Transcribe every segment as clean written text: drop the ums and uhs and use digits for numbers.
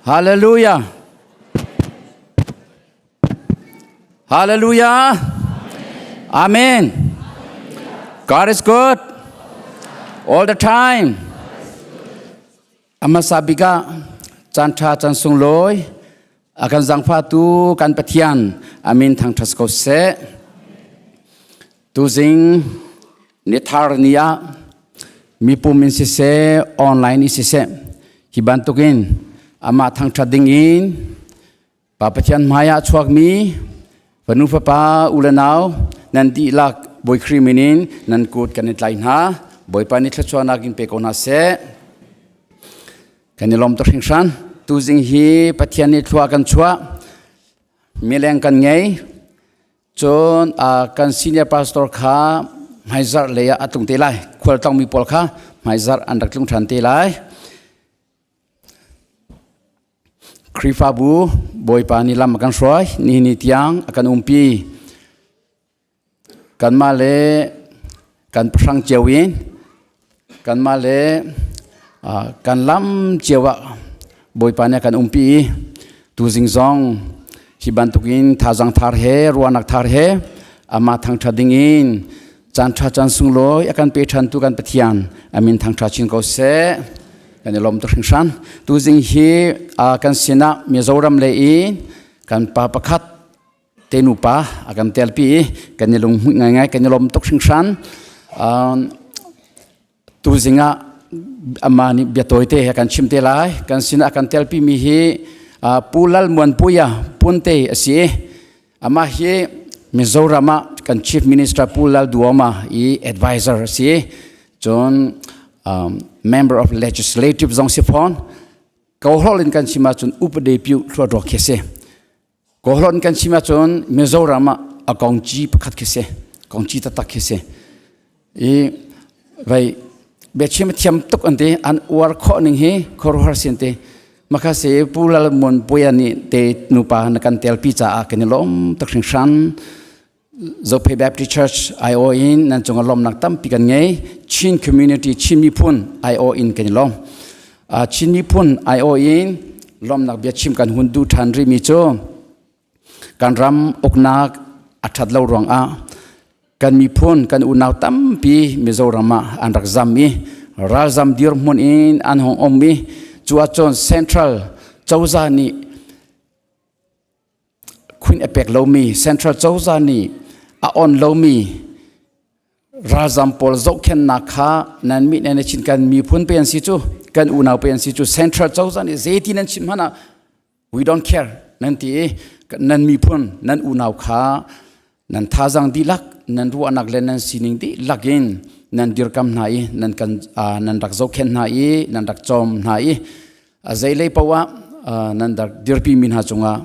Hallelujah. Hallelujah. Amen. God is good all the time. Amasa bika caan ṭha caan sunglawi a kan zangfahtu kan Pathian amin thangṭhat ko seh. Tuzing nithar ni ah mipum in siseh online in siseh hi bantukin amah thangṭhat ding in Pa Pathian hmai ah chuakmi fanu fapa u le nau nan dihlak Bawi Khrih min in nan kut kan i tlai hna. Bawipa nih thluachuahnak in pe ko hna seh. Kan i lawm tuk hringhran. Tuzing hi Pathian nih thlua kan chuah. Mileng kan ngei. Cun kan senior pastor kha hmaizarh lei ah a tlung te lai. Khualtlawngmi pawl kha hmaizarh an rak tlung ṭhan te lai. Khrihfabu Bawipa nih lam a kan hruai. Nihin ni tiang a kan umpi. Kanmah le kan pahrang cio in kanmah le kan lam cio ah Bawipa nih a kan umpi i tuzing zong hi bantukin thazaang thar he ruahnak thar he amah thangṭhat ding in caan ṭha caan sunglawi a kan pe ṭhantu kan Pathian a min thangṭha chin ko seh. Kan i lawm tuk hringhran. Tuzing hi kan sinah Mizoram lei i kan pa pakhat te nupa a kan telpi i kan i lunghmuih ngaingai kan i lawm tuk hringhran. Tuzing ah amah nih bia tawite he kan chim te lai. Kan sinah a kan telpi mi hi Pu Lal Muan Puia Punte a si i amah hi Mizoram ah kan Chief Minister Pu Lal Duhoma i advisor a si. Cun member of legislative zong si fawn. Kohlol in kan chim ahcun upade piu hluatrawk khi si. Kohlol in kan chim ahcun Mizoram ah a kongci pakhat khi si. Kongci taktak khi si. I vai biachim thiam tuk an ti an uar khawh ning hi khuaruahhar sin ti makha si Pu Lal Muan Puia nih te nupa na kan telpi caah kan i lawm tuk hringhran Zophei Baptist Church IO in nan cung ah lawmnak tampi kan ngei Chin community Chin miphun IO in kan i lawm Chin miphun IO in lawmnak biachim kan hun duh ṭhan rihmi cu Kan ram uknak a ṭhat lo ruangah kan miphun kan unau tampi Mizoram ah an rak zam i ralzam dirhmun in an hung um i cu ahcun central cozah nih khuin a pek lomi central cozah nih a on lomi ralzam pawl zohkhenhnak kha nan mit nan chin kan miphun pe an si cu kan unau pe an si cu central cozah nih zeiti nan chim hmanh ah We don't care nan ti i nan miphun nan unau kha nan thazaang dihlak nan ruahnak le nan sining dihlak in nan dirkam hna i nan kan nan rak zohkhenh hna i nan rak cawm hna i a zeilei poah nan rak dirpi mi hna cungah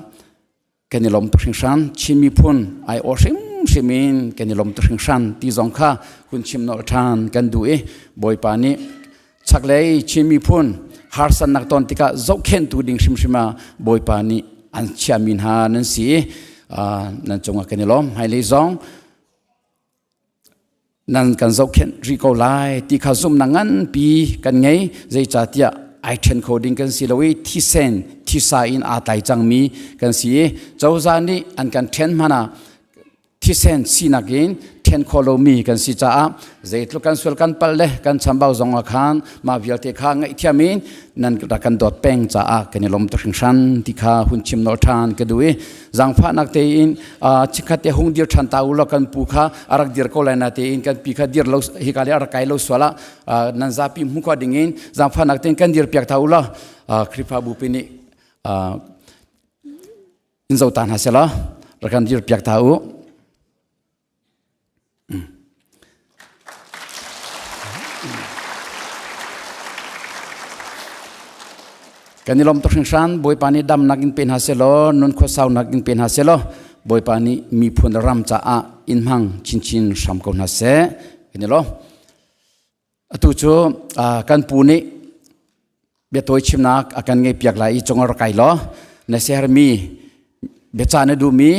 kan i lawm tuk hringhran. Chin miphun ai aw hrimhrim in kan i lawm tuk hringhran ti zong kha hun chim nolh ṭhan kan duh i Bawipa nih Chaklei Chin miphun harsatnak ton tikah zohkhenhtu ding hrimhrim ah Bawipa nih an chiahmi hna nan si i nan cungah kan i lawm. Hmailei zong nan kan zohkhenh rih ko lai ti kha zumhnak nganpi kan ngei. Zeicahtiah ai ṭhen kho ding kan si lo i thisen thisa in aa tlai cangmi kan si i cozah nih an kan ṭhen hmanh ah thisen sinak in then khawh lomi kan si caah zeitluk kan sual kan palh le kan chambau zong ah khan mah vialte kha ngaihthiam in nan rak kan dawt peng caah kan i lawm tuk hringhran ti kha hun chim nolh ṭhan ka duh i zaangfahnak tein chikkhat te hung dir ṭhan ta u law kan pu kha a rak dir ko lai na tein kan pi kha dir lo hika le a rak kai lo sual ah nan zapi hmu khawh ding in zaangfahnak tein kan dir piak ta u law Khrihfabu pi nih in zo ta hna selaw rak kan dir piak ta u. Kan i lawm tuk hringhran Bawipa nih damnak in pe hna selaw nun khuasaunak in pe hna selaw Bawipa nih miphun ram caah in hmang chinchin hram ko hna seh. Kan i lawm. Atu cu kan pu nih biatawi chimnak a kan ngeihpiak lai i cung ah rak kai law na sermi biaca na duhmi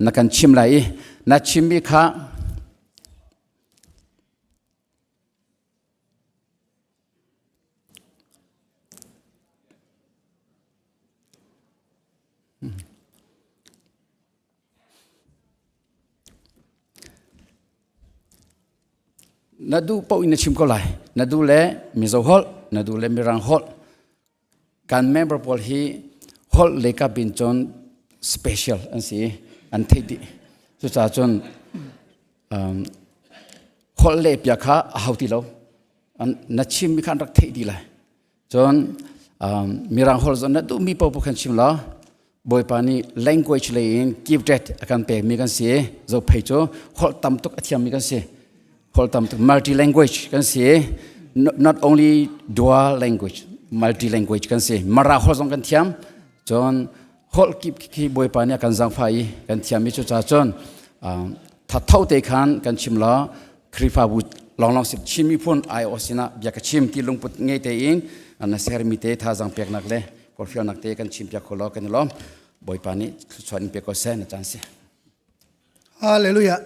na kan chim lai i na chimmi kha Na duh paoh in na chim ko lai. Na duh le Mizo holh, na duh le Mirang holh. Kan member pawl hi holh le kap in cun special an si an theih dih. Cucaah cun holh le pia kha a hau ti lo. Na chimmi kha an rak theih dih lai. Cun Mirang holh zong na duhmi paoh khan chim law Bawipa nih language lei in gifted a kan pekmi kan si. Zophei cu holh tam tuk a thiammi kan si. Holh tam tuk multi language kan si. Not only dual language, multi language kan si. Mara holh zong kan thiam. Cun holh kip khi Bawipa nih a kan zaangfah i kan thiammi cu ca cun thatho te khan kan chim law Khrihfabu lawnglawng si Chin miphun aiawh sinah bia ka chim ti lungput ngei tein na sermi te thazaang peknak le forhfialnak te kan chim piak kho law kan i lawm. Bawipa nih thluachuah in pe ko seh na caan si. Hallelujah.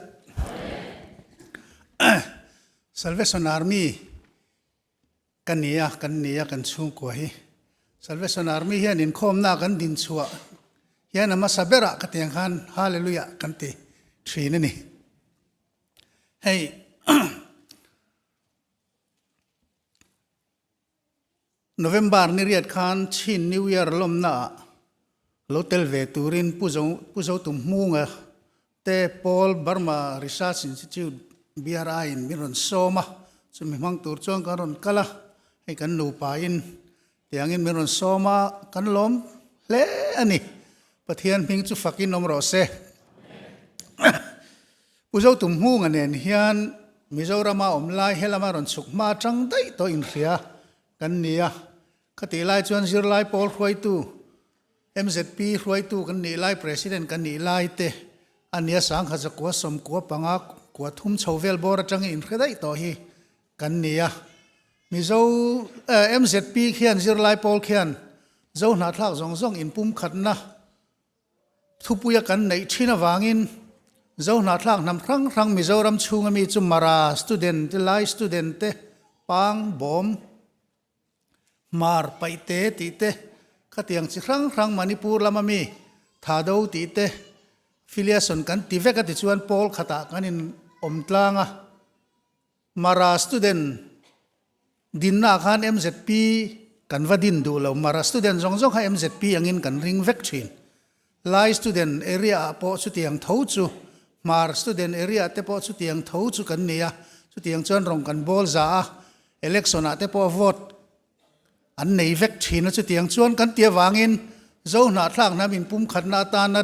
Salvation Army kan nia kan nia kan chungkua hi Salvation Army hian inkhawmnak kan din chuah hian a hmasa berah ka tiang khan hallelujah kan ti thin ani. Hei November ni riat khan Chin New Year lawmna ah lo tel ve turin Pu Zo, Pu Zo Tum Hmunga te Paul Burma Research Institute BRI in min rawn sawm a, chumi hmang tur chuan kan rawn kal a, hei kan nupa in tiangin min rawn sawm a, kan lawm hle a ni. Pathian hming chu fakin awm rawh se. Pu Zotum Hmunga nen hian Mizorama awm lai helama rawn chhuk hma atang daih tawh inhria kan ni a. Khatih lai chuan zirlai pawl hruaitu, MZP hruaitu kan nih lai, President kan nih lai te a nia sangkhat zakua sawmkua panga kua thum chho vel bawr atangin inhre daih tawh hi kan ni a. Mizo MZP khian zirlai pawl khian Zo hnahthlak zawng zawng inpumkhatna Thupuia kan neih thin avangin Zo hnahthlak hnam hrang hrang Mizoram chhunga mi chu Mara student te, Lai student te, Pang, Bawm, Hmar, Paihte tih te, khatiang chi hrang hrang Manipur lama mi Thado tih te, Filiation kan ti vek a tichuan pawl khatah kan in awm tlang a. Mara student dinna ah khan MZP kan va din duh lo. Mara student zawng zawng kha MZP angin kan ring vek thin. Lai student area ah pawh chutiang tho chu, Hmar student area te pawh chutiang tho chu kan ni a. Chutiang chuan rawng kan bawl za a, election ah te pawh vote an nei vek thin a. Chutiang chuan kan ti avangin Zo hnahthlak hnam inpumkhatna atana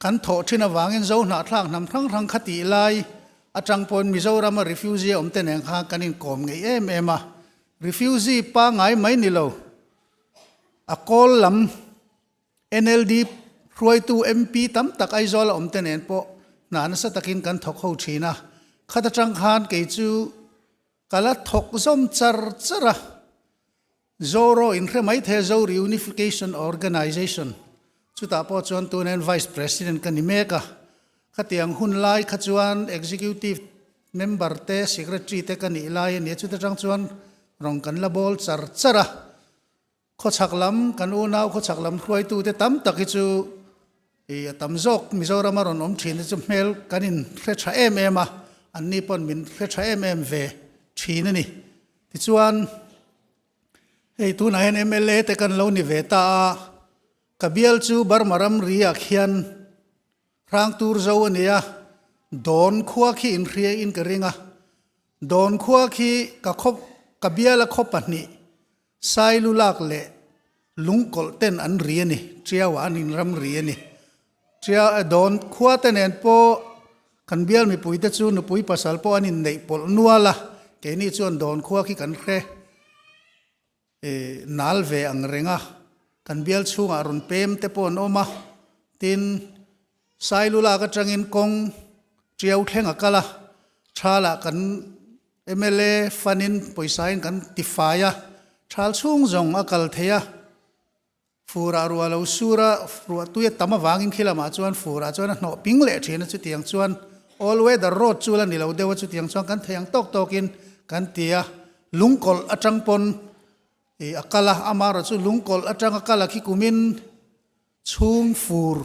Kan thawh thin avangin Zo hnahthlak hnam hrang hrang kha tih lai atang pawhin Mizorama refugee awm te nen khan kan inkawm ngei em em a. Refugee pangngai mai ni lo, a kawl lam NLD hruaitu MP tam tak Aizawl a awm te nen pawh hna nasa takin kan thawk ho thin a. Khat atang khan kei chu ka la thawk zawm char char a. Zoro inhre mai thei a, Zo Reunification Organization, chutah pawh chuan tunain Vice President ka ni mek a. Khatiang hun lai kha chuan Executive Member te, Secretary te ka nih lai a ni a, chuta tang chuan rawng kan la bawl char char a. Khawchhak lam, kan unau khawchhak lam hruaitute tam tak hi chu i a tam zawk Mizoram a rawn awm thin te chu hmel kan inhre tha em em a, anni pawn min hre tha em em ve thin a ni. Tichuan, hei tunah hian mla te kan lo ni ve ta a, ka bial chu Burma ramri ah khian hrang tur zo a ni a, Dawn khua khi inhria in ka ring a, Dawn khua khi ka khaw ka bial a khaw pahnih Sailu lak leh lungkawlh ten an ri a ni, Tiau ah an inram ri a ni. Tiau Dawn khua te nen pawh Kan bial mipuite chu nupui pasal pawh an inneih pawlh nual a, keini chuan dawn khua khi kan hre nal ve ang reng a, kan bial chhungah rawn pem te pawh an awm a, tin Sailu lak atangin kawng tiau thleng a kal a, thalah kan mla fanin pawisain kan tifai a, thal chhung zawng a kal thei a. Furah ruah lo sur a, ruah tui a tam avangin khi lamah chuan furah chuan a hnawh ping leh thin a, chutiang chuan all weather road chu la ni lo deuh a, chutiang chuan kan thei ang tawk tawkin kan ti a, lungkawlh atang pawn ih a kal a, amaherawh chu lungkawlh atanga kal a khi kumin chhung fur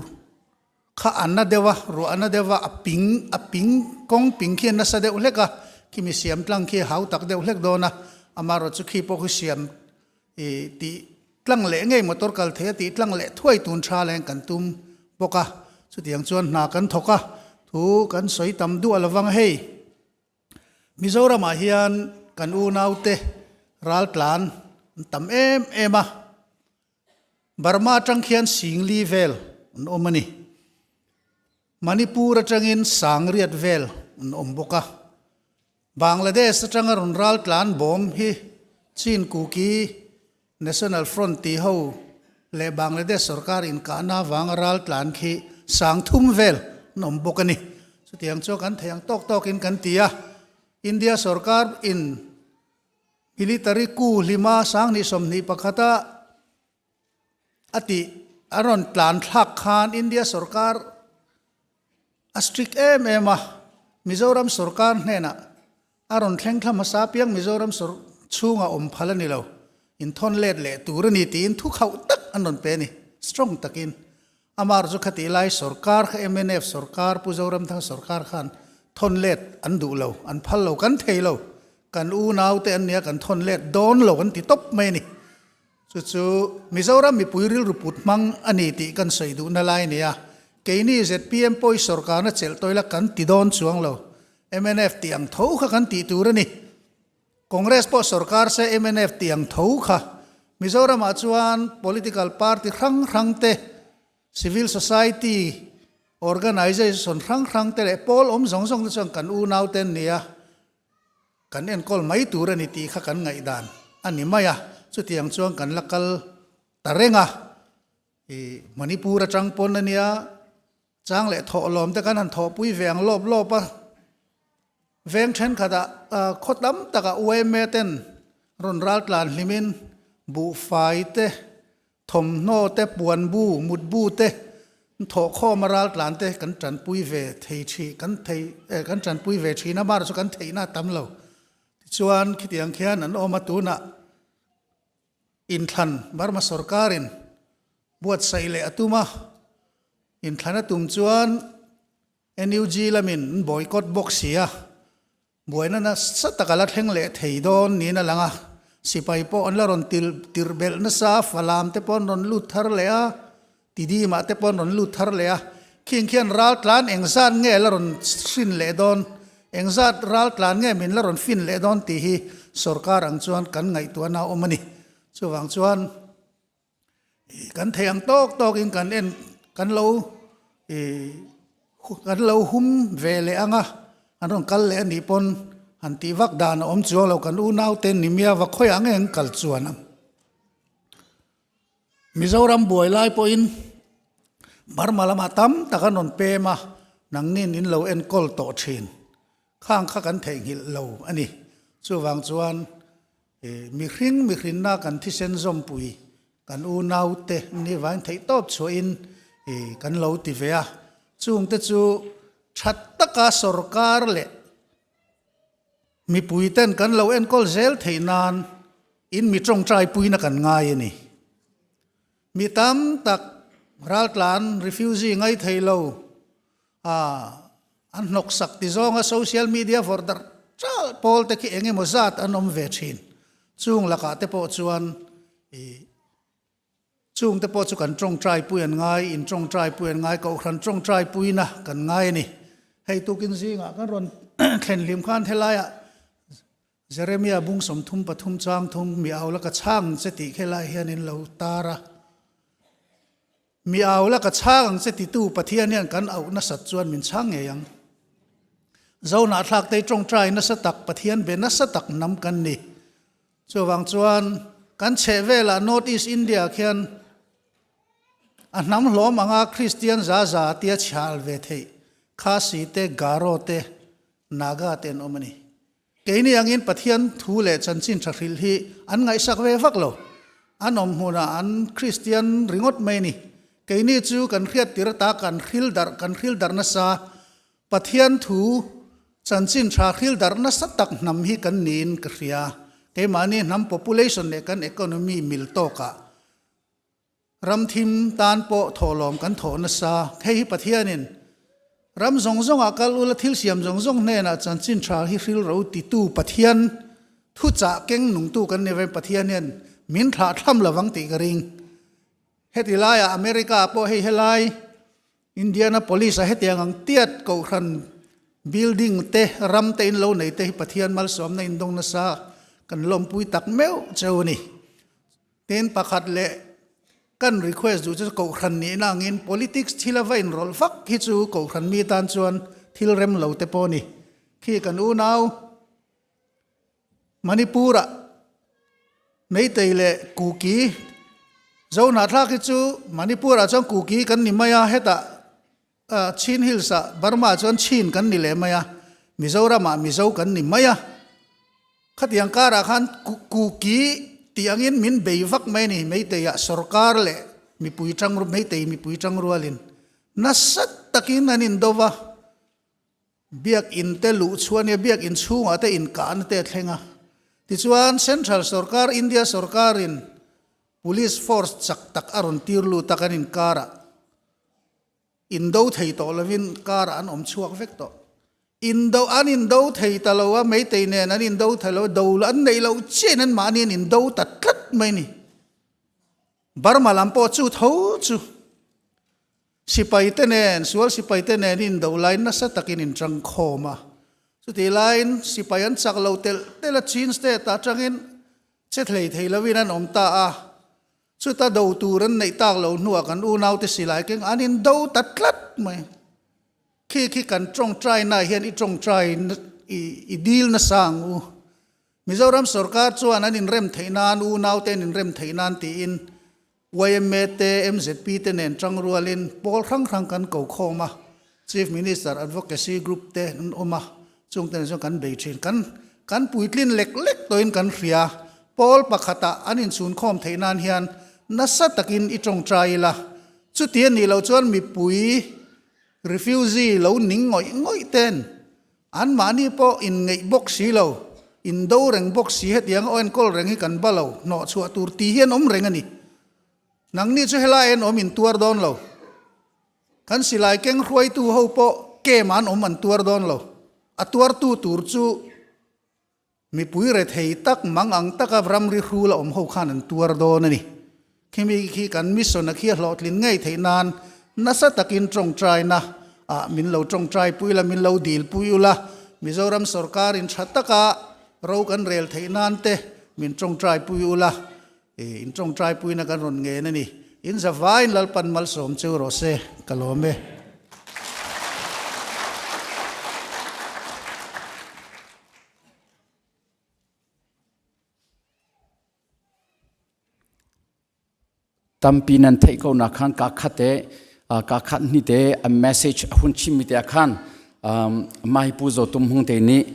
kha a na deuh a, ruah a na deuh a, a ping a ping kawng ping khi a nasa deuh hlek a. Khimi siam tlang khi hau tak deuh hlek dawn a, amarawh chu khi pawh khi siam i tih tlang leh ngei motor kal thei a tih tlang leh thuai tun tha leng kan tum bawk a. Chutiang chuan hna kan thawk a, thu kan sawi tam duah lovang hei. Mizoramah hian kan unaute raltlan an tam em em a, Burma atang khian Singli vel an awm a ni. Manipur atangin Sangriat vel an awm bawk a. Bangladesh atanga rawn raltlan bawm hi Chin Kuki National Front tih ho leh Bangladesh sorkar inkahna avanga raltlan khi 3000 vel an awm bawk a ni. Chutiang chuan kan theih ang tawk tawkin kan ti a, India sorkar in military coup hlima 2021 a a tih a rawn tlan thlak khan India sorkar a strict em em a, Mizoram sorkar hnenah a rawn thleng thla hmasa piang Mizoram sor chhungah awm phal a ni lo, inthawn let leh tur a ni tiin thu khauh tak an rawn pe a ni, strong takin. Amar chu khatih lai sorkar kha mnf sorkar Pu Zoramthanga sorkar khan thawn let an duh lo, an phal lo, kan thei lo, kan unaute an nia kan thawn let dawn lo an ti tawp mai a ni. Chu chu Mizoram mipui rilru put hmang a ni tih kan sawi duhna lai a ni a. Keini zpm pawh i sorkarna chelh tawih la kan ti dawn chuang lo. Mnf tih ang tho kha kan tih tur a ni. Congress pawh sorkar se mnf tih ang tho kha. Mizoramah chuan political party hrang hrang te, civil society organisation hrang hrang te leh pawl awm zawng zawng te chuan kan unaute an ni a. Kan enkawl mai tur a ni tih kha kan ngaihdan a ni mai a, chutiang chuan kan la kal ta reng a. I Manipur atang pawn a nia, chang leh thawh lawm te kan han thawhpui ve ang lawp lawp a. Veng thenkhatah khaw tam takah yma ten rawn raltlan hlimin buhfai te, Thawmhnaw te, puanbu, mutbu te, thawhkhawm a raltlan te kan tanpui ve thei thin, kan thei eh kan tanpui ve thin a, mar chu kan theihna a tam lo. Tichuan khitiang khian an awm a, tunah inthlan Burma sorkarin buatsaih leh a tum a, inthlan a tum chuan NUG lamin an boycott bawk si a, Buaina nasa tak a la thleng leh thei dawn niin a lang a, sipai pawh an la rawn til tirh belh nasa a, Falam te pawh an rawn lut thar leh a, Tidimah te pawh an rawn lut thar leh a, khing khian ral tlan engzat nge la rawn hrin leh dawn, engzat ral tlan nge min la rawn fin leh dawn tih hi sorkar ang chuan kan ngaihtuahna a awm a ni. Chuvang chuan. Kan thei ang tawk tawkin kan en kan lo kan lo hum ve leh ang a, an rawn kal leh a nih pawn han tih vak dan a awm chuang lo, kan unaute ni mia va khawiah nge an kal chuan ang. Mizoram buai lai pawhin Burma lamah tam tak an rawn pem a, nangnin in lo enkawl tawh thin. Khang kha kan theihnghilh lo a ni. Chuvang chuan Mihring mihrinna kan thisen zawmpui kan unaute ni vain theihtawp chhuahin kan lo ti ve a, chungte chu tha taka sorkar leh mipuiten kan lo enkawl zel theih nan in mi tawngtaipuina kan ngai a ni. Mi tam tak raltlan refugee ngai thei lo A, an hnawksak ti zawnga social media vawrh darh ṭalh pawl te khi eng emaw zat an awm ve ṭhin. Chung lakah te pawh chuan i chung te pawh chu kan ṭawngṭai pui an ngai, in ṭawngṭai pui an ngai, kohhran ṭawngṭai puina kan ngai a ni. Hei tukin zingah kan rawn thlen hlim khan helaiah Jeremia bung 33 chang thum mi au la ka chhang che tih khelai hian in lo tar a. Mi au la ka chhang ang che titu Pathian hian kan auh nasat chuan min chhang ngei ang. Zohnahthlak te hi tawngtai nasa tak, Pathian be nasa tak hnam kan ni. Chuvang chuan kan chheh velah North East India khian a hnam hlawm anga Kristian za za tia chhial ve theih Khasi te, Garo te, Naga te an awm a ni. Keini angin Pathian thu leh chanchin tha hrilh hi an ngaihsak ve vak lo. An awm hmunah an Kristian ringawt mai a ni. Keini chu kan hriat tir ata kan hril darh kan hril darh nasa. Pathian thu chanchin tha hril darh nasa tak hnam hi kan niin ka hria. Keimahni hnam population leh kan economy mil tawkah Ramthim tan pawh thawhlawm kan thawh nasa. Hei hi Pathianin Ram zawng zawngah kal ula thil siam zawng zawng hnenah chanchin tha hi hril ro titu Pathian thuchah keng nungtu kan ni ve Pathian hian min thlah thlam lovang tih ka ring. Heti laiah America pawh hei helai Indianapolis ah hetiang ang tiat kohhran building te ram te in lo nei te hi Pathian malsawmna in dawng nasa kan lawmpui tak meuh cheu a ni. Tin pakhat leh kan request duh chu kohhran nihna angin politics thil a va inrawlh vak hi chu kohhran mi tan chuan thil rem lo te pawh a ni. Khi kan unau Manipur-ah Meitei leh Kuki Zohnahthlak hi chu Manipur-ah chuan Kuki kan ni mai a, hetah Chin Hills-ah Burma-ah chuan Chin kan ni leh mai a, Mizoram-ah Mizo kan ni mai a. Khatiang karah khan Kuki tih angin min bei vak mai a ni, Meitei-ah sorkar leh mipui tang Meitei mipui tang rualin nasa takin an indo va, Biakinn te luh chhuah nia Biakinn chhungah te inkahna te a thleng a. Tichuan Central sorkar India sorkarin Police force chak tak a rawn tir lut a kan inkarah Indo thei tawh lovin karah an awm chhuak vek tawh. Indo an indo thei ta lo a, Meitei nen an indo thei lo a, do an neih loh chiahin an mahni an indo ta tlat mai ni. Burma lam pawh chu tho chu sipai te nen, sual sipai te nen indo lai nasa takin in tang khawm a. Chutih laiin sipai an chak lo telh telh a, Chin state ah atangin che thlei thei lovin an awm ta a. Chuta do tur an neih tak lo hnuah kan unaute silai keng an indo ta tlat mai. Khi khi kan tawngtaina hian i tawngtai i dil nasa ang u. Mizoram sorkar chuan an inrem theih nan unaute an inrem theih nan tiin yma te MZP te nen tangrualin pawl hrang hrang kan ko khawm a, Chief Minister Advocacy Group te an awm a, Chungte nen chuan kan bei thin. Kan kan puitlin lek lek tawhin kan hria. Pawl pakhatah an inchhunkhawm theih nan hian nasa takin i tawngtai ila. Chuti a nih loh chuan mipui refugee lo ning ngawih ngawih ten anmahni pawh inngeih bawk si lo, indo reng bawk si hetiang a enkawl reng hi kan ba lo, hnawhchhuah tur tih hi an awm reng a ni. Nangni chu helai an awm intuar dawn lo. Kan silai keng hruaitu ho pawh kem an awm an tuar dawn lo. A tuartu tur chu mipui rethei tak mang ang taka ramri hrul a awm ho khan an tuar dawn a ni. Khimi khi kan mission a khi a hlawhtlin ngei theih nan nasa takin tawngtaina ah min lo tawngtai pui la, min lo dil pui ula, Mizoram sorkar in tha taka ro kan rel theih nan te min tawngtai pui ula. I in tawngtaipuina kan rawn ngen a ni. In zavaiin Lalpan malsawm cheu rawh se, ka lawm e. Tampi nan theih ko nak khan ka khat te ka khat ni te a message a hun chim mi te khan Mai Pu Zo Tum Hung te nih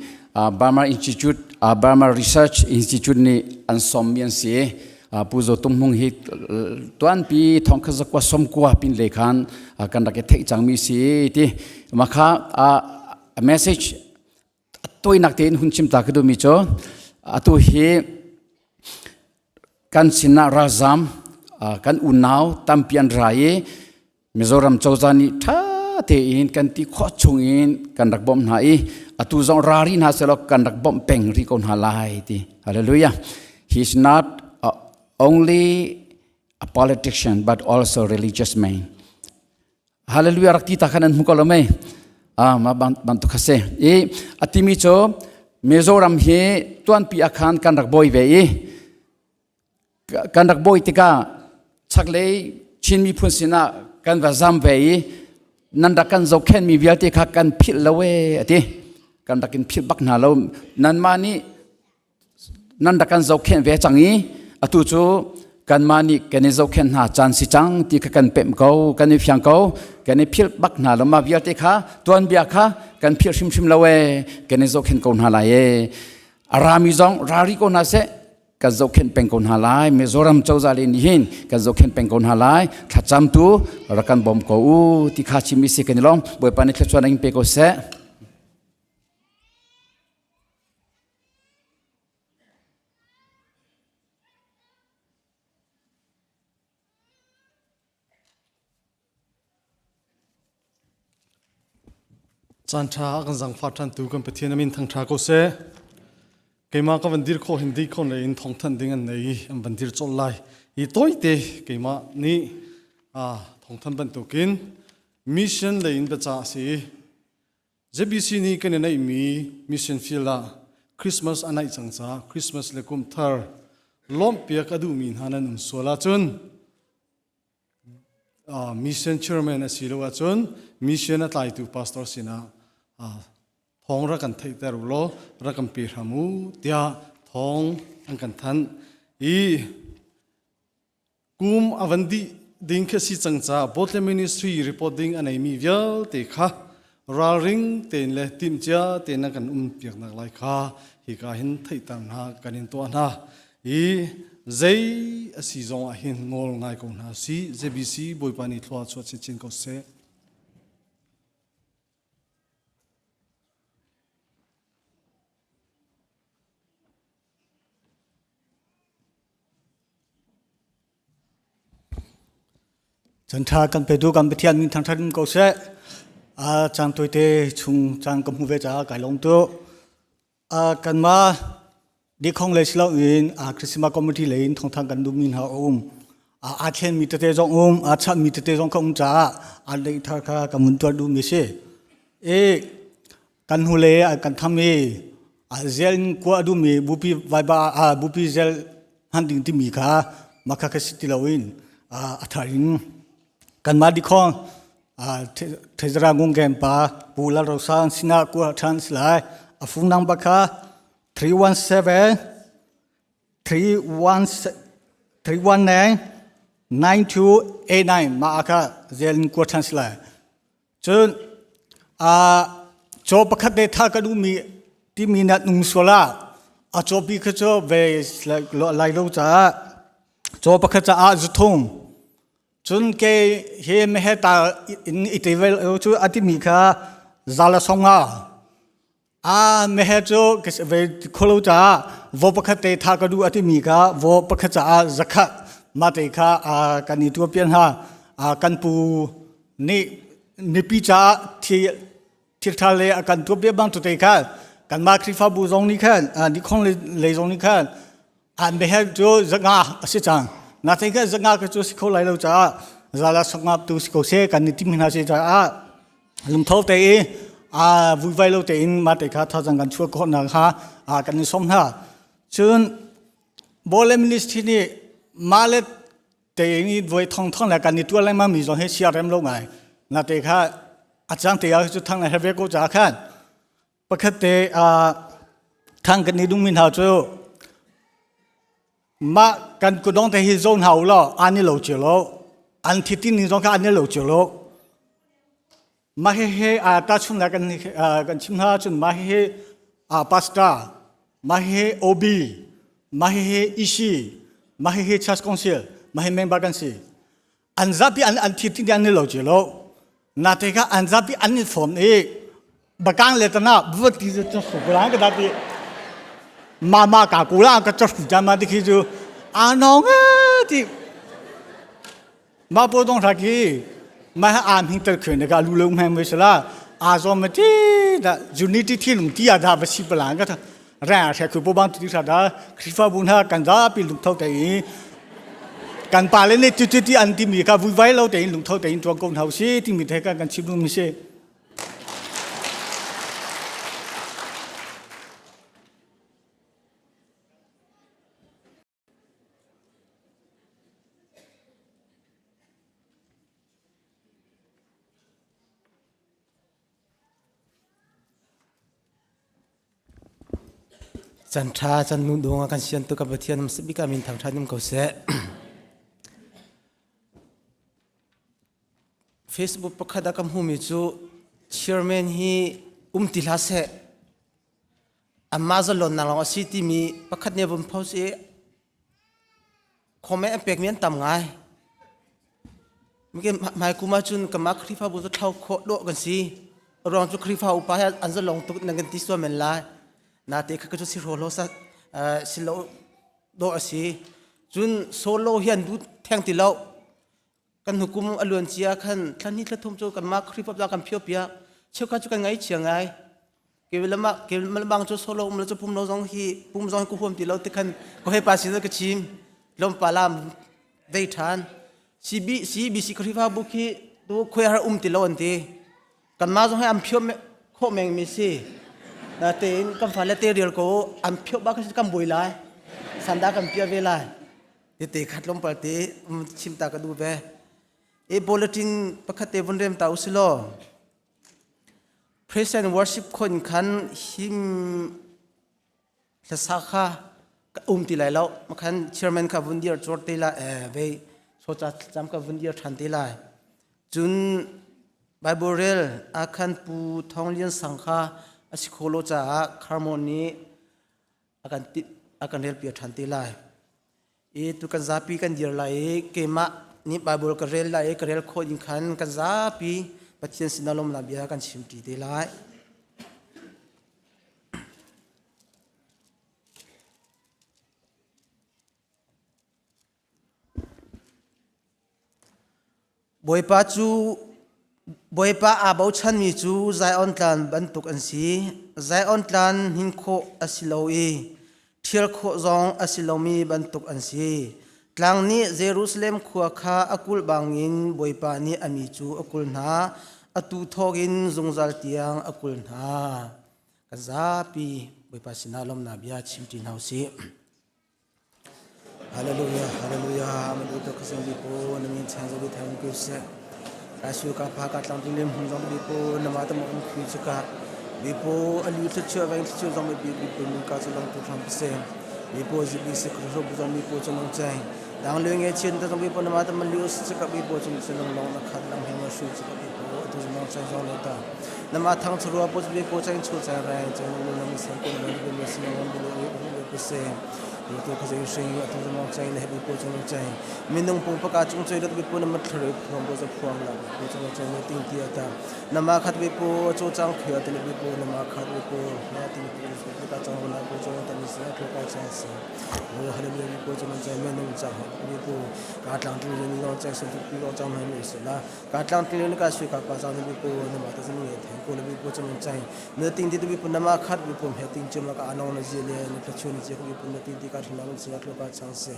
Burma Institute Burma Research Institute nih an sawm mi an si. Pu Zo Tum Hung hi tuanpi thong kha zakwa som kwa pin le khan kan rak i theih cang mi si ti makha a message toinak tein hun chim ta ka duh mi cu atu hi kan sinah ralzam kan unau tampi an ra i Mizoram cozah nih ṭha tein kan ti khawh chungin kan rak bawmh hna i atu zong ra rih hna selaw kan rak bawmh peng rih ko hna lai ti. Hallelujah. He is not only a politician but also religious man. Hallelujah rak ti ta khan an hmu ko lo mei. Ah ma bantuk kha si. I atimi cu Mizoram hi tuanpi akhan kan rak bawi ve i kan rak bawi tikah chaklei Chin miphun sinah kan va zam ve i nan rak kan zohkhenhmi vialte kha kan philh lo ee ati kan rak in philh bak hna lo nanmah nih nan rak kan zohkhenh ve cang i atu cu kanmah nih kan i zohkhenh hna caan si cang ti kha kan pemh ko kan i fiang ko kan i philh bak hna lo mah vialte kha tuanbia kha kan philh hrimhrim lo ee kan i zohkhenh ko hna lai ee a rami zong ra rih ko hna seh kan zohkhenh peng ko hna lai Mizoram cozah le nih hin kan zohkhenh peng ko hna lai thlacam tu rak kan bawm ko u ti kha chim si kan i lawm Bawipa nih thluachuah in pe ko seh. Caan ṭha a kan zangfah ṭhantu kan Pathian a min thangṭha ko seh. Keimah ka van dir khawh hin dikon lei in thawngthanh ding an nei i an van dir colh lai. Hi tawite keimah nih thawngthanh bantukin mission lei in biacah a si i ZBC nih kan i neihmi mission field ah Christmas a naih cang caah Christmas le kum thar lawmhpiak a duhmi hna nan um sual ahcun mission chairman a si lo ahcun mission a tlaitu pastor sinah thawng rak kan theihter u law rak kan pe hram u tiah thawng an kan thanh i kum a van dih ding khi si cang ca Bethlehem Ministry report ding a neimi vialte kha ralring tein le timhcia tein an kan um piaknak lai kha hika hin theihter hna kan in tuah hna i zei a si zong ah hin nawl ngai ko hna si JBC Bawipa nih thlua chuah chinchin ko seh. Chan ṭha kan petu kan Pathian min thangṭhat in ko seh. A cang tuite chung cang ka hmu ve caah kai lawm tuk. Kanmah dikhong lei si loin Christmas committee lei in thawngthang kan duhmi hna a um. Aa thlenmi tete zong um, aa chapmi tete zong kha um caah aa leih thar kha kan vun tuah duhmi a si. I kan hnulei ah kan tham i zel in kua a duhmi bupi vaiba bupi zel hman ding timi kha mah kha kha si ti loin a thar in kanmah dikhong Thezara Ngung pa Pu Lal Ro Sang sinah kua ṭhan si lai. A phone number kha 317 319 9289 mah kha zel in kua ṭhan si lai. Cun caw pakhat te tha ka duhmi timi na nung sual ah a cawpi kha cu ve lai lo caah caw pakhat caah zuthung Cun kei hi meheh ta in i te ve lo cu a timi kha zala song ah a meheh cu ve kholo caah vo pakhat te tha ka duh a timi kha vo pakhat caah zakhat mah te kha kan i tuah pian hna kan pu nih mipi caah thi thiltha le a kan tuah bia bang te khan kanmah Khrihfabu zong nih khan dikhong lei zong nih khan an behel cu zanga a si cang na thei kha zanga ka cu si kho lai lo caah zala sangap tu si ko se kan ni tim hna si caah lungtho te i a vuivai lo tein ma te kha thazang kan chuah khawh nak kha kan i som hna cun bole ministry nih mah le te ni voi thong thong le kan i tuah lengmang mi zong hi sia rem lo ngai na te kha a cang te ah cu thang le have ko ca khan pakhat te thang kan i dung mi hna cu mah kan kudong te hi zon hau lo an i lo cio lo an thi tin ni zong kha an i lo cio lo Mah hihi tahchunhnak kan kan chim hna ahcun mah hihi pastor, mah hihi OB, mah hihi EC, mah hihi Church Council, mah hi member kan si. An zapi an an thir ti an ni lo cio lo. Nate kha an zapi an i fawm i bakang le tana buat ti cu su ka da ti ma ma ka kula ka church ku ma ti khi cu anong ti Mah paw dong hra khi mah ha am hing tel khuen ka lu lo hmang ve sala a zo ma ti da unity thi lung ti a da va si palang ka ra hre khu bo bang ti sa da khrifa bu na kan za pi lung tho te i kan pa le ne ti ti ti an ti mi ka vui vai lo te in lung tho te in tuang ko hau si ti mi the ka kan chim mi si Can ṭha can nu dong ah kan sian tu ka Pathian um sibik ah min thang ṭha nim ko seh. Facebook pakhat ah ka hmumi cu chairman hi um ti hlah seh Anmah zalonnak lawng a si timi pakhat nih a vun post i comment an pekmi an tam ngai. Hmai kum ahcun kanmah Khrihfabu cu thlau khawh dawh kan si. A ruang cu Khrihfa upa he an zalong tuk nan kan ti sual men lai. Nate kha cu si hraw lo sa si lo dawh a si. Cun solo hi an duh theng ti lo. Kan hnukum a luan cia khan thla hnih thla thum cu kanmah Khrihfabu kan phio piak. Cheukhat cu kan ngaihchia ngai. Keilama keilama cu solo um lo cu pum lo zong hi pum zong hi ka huam ti lo ti khan ka hei pa sin ka chim. Tlawmpal lam vei ṭhan. CB CBC Khrihfabu khi tu khuai har um ti lo an ti. Kanmah zong hi an phio khawh meng mi si. Natein kan fale te rial ko an phio ba kan bui lai. Sanda kan pia ve lai. Tete khat tlawmpal te chim ta ka duh ve. E bulletin pakhat te vun rem ta usilaw. Praise and worship khon khan him hlasa kha ka um ti lai lo makhan chairman kha vun dir chor te la ve socha cham ka vun dir than te lai cun Bible rel akhan pu Thong Lian Sang kha a si kholo caah Kharmon nih akan akan rel pia than te lai i tu kan zapi kan dir lai i keimah nih Bible ka rel lai i ka rel khawh ding khan kan zapi Pathian sinah lawmnak bia kan chim ṭi te lai. Bawipa cu Bawipa aa bochanmi cu Zion tlan bantuk an si. Zion tlan hnin khawh a si lo i ṭhial khawh zong a si lomi bantuk an si. Tlang nih Jerusalem khua kha a kulh bangin Bawipa nih a mi cu a kulh hna. Atu thawkin zungzal tiang a kulh hna. Kan zapi Bawipa sinah lawmhnak bia chimṭi hna u sih. Hallelujah, hallelujah. Amadu to kasang bi po na min chan zabi thang ku se. Kasu ka pha ka tlang lim hun zong bi po na ma ta mo um khu chu ka. Bi po alu thla chu veng thla chu zong bi bi po mun ka chu long tu tham se. Bi po zi bi se kro bu zong bi po chu long chai. Dang lu nge chin ta zong bi po na ma ta man lu se ka bi po chu se long long na khat lang he ma shu chu ka bi po tu zong chai zong le ta. Na ma thang chu rua po bi po chang chu chai rai chang lu na mi sang ko na bi bi se na bi lu bi bi se. Tu ka zai hring atu zong chai le bi po chung chai minung pung paka chung choi lat bi po na mat thlare phuang bo za phuang la bi chung chai ne ting ti ata na ma khat bi po cho chang khia te bi po na ma khat bi po na ting ti bi ka chang na po chung ta ni se tho ka chang se o hallelujah bi po chung chai minung cha bi po ka tlang tu ni lo chai se bi lo chang na ni se la ka tlang tu ni ka sui ka pa chang bi po na ma ta ni the ko bi po chung chai na ting ti bi pu nama khat bi pum he ting chum ka anong na ji le na ka chun ji bi pu na ting ti ka thna si ka ka chang se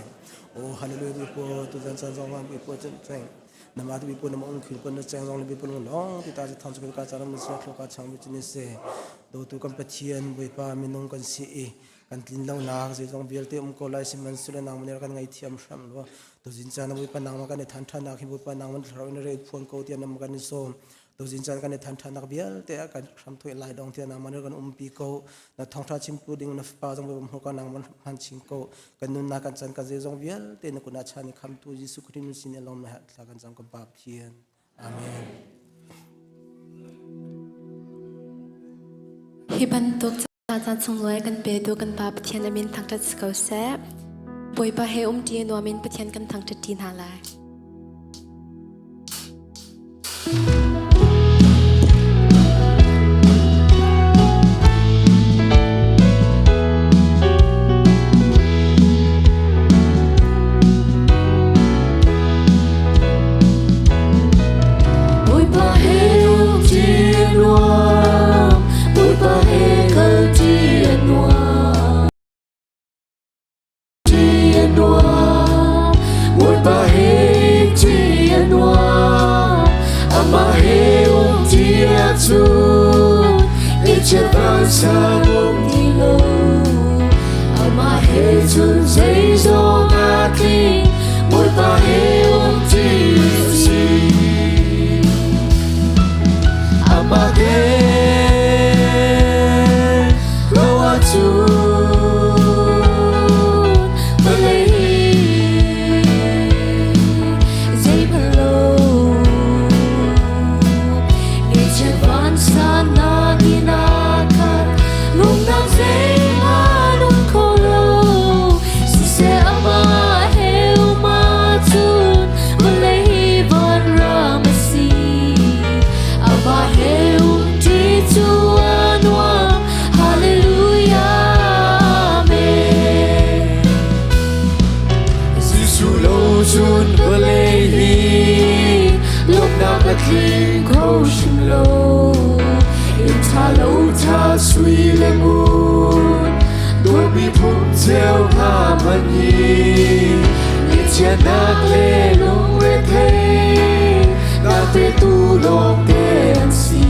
o hallelujah bi pu tu zan chan zong bi pu chen cheng nama tu bi pu nama ung khil pu na cheng zong bi pu long ti ta ji thang chu ka charam si ka chang bi chin se do tu kan pathian boi pa minung kan si i kan tlin lo nak zeizong vialte um ko lai sihmanhsehlaw nangmah nih kan ngaithiam hram law tuzin caan Bawipa nangmah kan i than ṭhannak hi Bawipa nangmah thlarau in re phuan ko tiah nam kan i sawm tuzin caan kan i than ṭhannak vialte ah kan hramthawih lai dong tiah nangmah nih kan umpi ko na thawngṭha chimtu ding na fapa zong Bawipa hmurka nangmah hman chin ko kan nunnak kan chan kan zeizong vialte na kut ah chan i khamtu Jesuh Khrih min sin in lawm na thla kan cam kan Pa Pathian Amen. Hi bantuk caan sunglawi kan petu kan Pa Pathian a min thangṭhat si ko seh. Bawipa he umṭi nuam in Pathian kan thangṭhat ṭi hna lai. Bawipa he umṭi a nuam, Bawipa he kalṭi a nuam. Ṭi a nuam, Bawipa he ṭi a nuam, amah he umṭi ahcun ngaihchiat vansang um ti lo. Amah he cun zeizong aa tling, Bawipa he umṭi usih. Amah he lo ahcun vawlei hi Zeihmanh lo ngaihchiat vansannak in aa khat lungdang zeihmanh um kho lo siseh amah he um ahcun vawlei hi vanram a si amah he umṭi cu a nuam hallelujah amen Jesuh lo cun vawlei hi lawmhnak a tling kho hrim lo. Meicheu hna hmanh hi Ngaihchiatnak le lungrethei nak petu lawngte an si.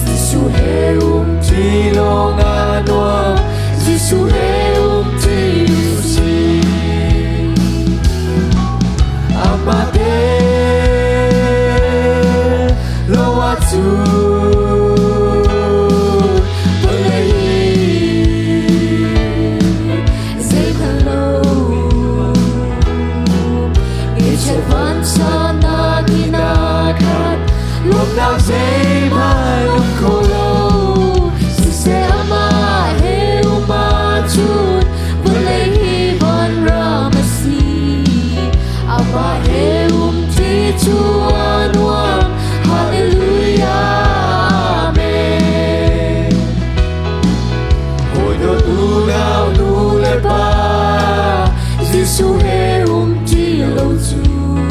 Jesuh he um ṭi lawng a nuam, Jesuh he um ṭi usih. Amah te lo ahcun vawlei hi Zeihmanh lo Ngeihchiat vansannak in aa khat Lawmhnak zeihmanh um kho lo Siseh amah he um ahcun vawlei hi vanram a si. Amah he um ṭi cu a nuam. Hallelujah. Amen. Hawi dawt unau nu le pa Jesuh he um ṭi lo cun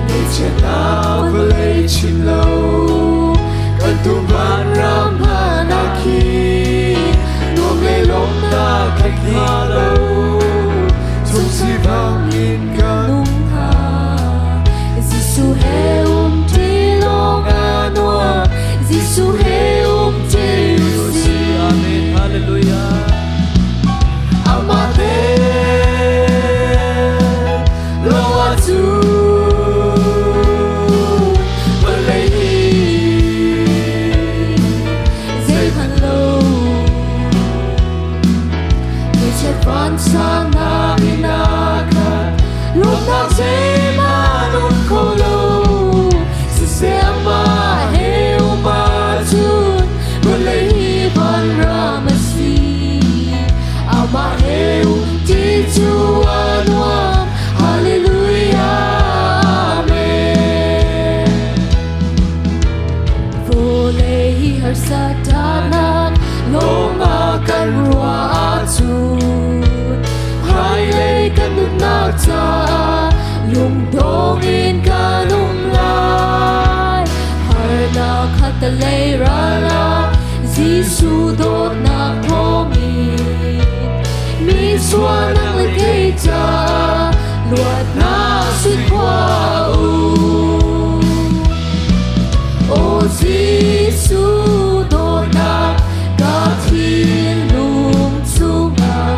Ngaihchiatnak vawlei chim lo Kan tum vanram hna khi Nuam le lawmhnak kan hnga lo Chung sivang in kan um hnga. Jesuh he um ṭi lawng a nuam. Jesuh he um ṭi usih. Amen. Hallelujah. Amah te lo ahcun vawlei hi Zeihmanh lo. Ngaihchiat vansannak in aa khat. Lawmhnak zeihmanh um kho lo Siseh amah he um ahcun Vawlei hi vanram a si. Amah he um ṭi cu a nuam. Hallelujah. Amen. Vawlei hi harsatnak lawng ah kan ruah ahcun hmailei kan nunnak caah lungdong in kan um lai. Harnak khattalei ral ah Jesuh dawtnak thawngin mi sualnak le kei caah luatnak sui khua um. O Jesuh dawtnak ka thinlung chungah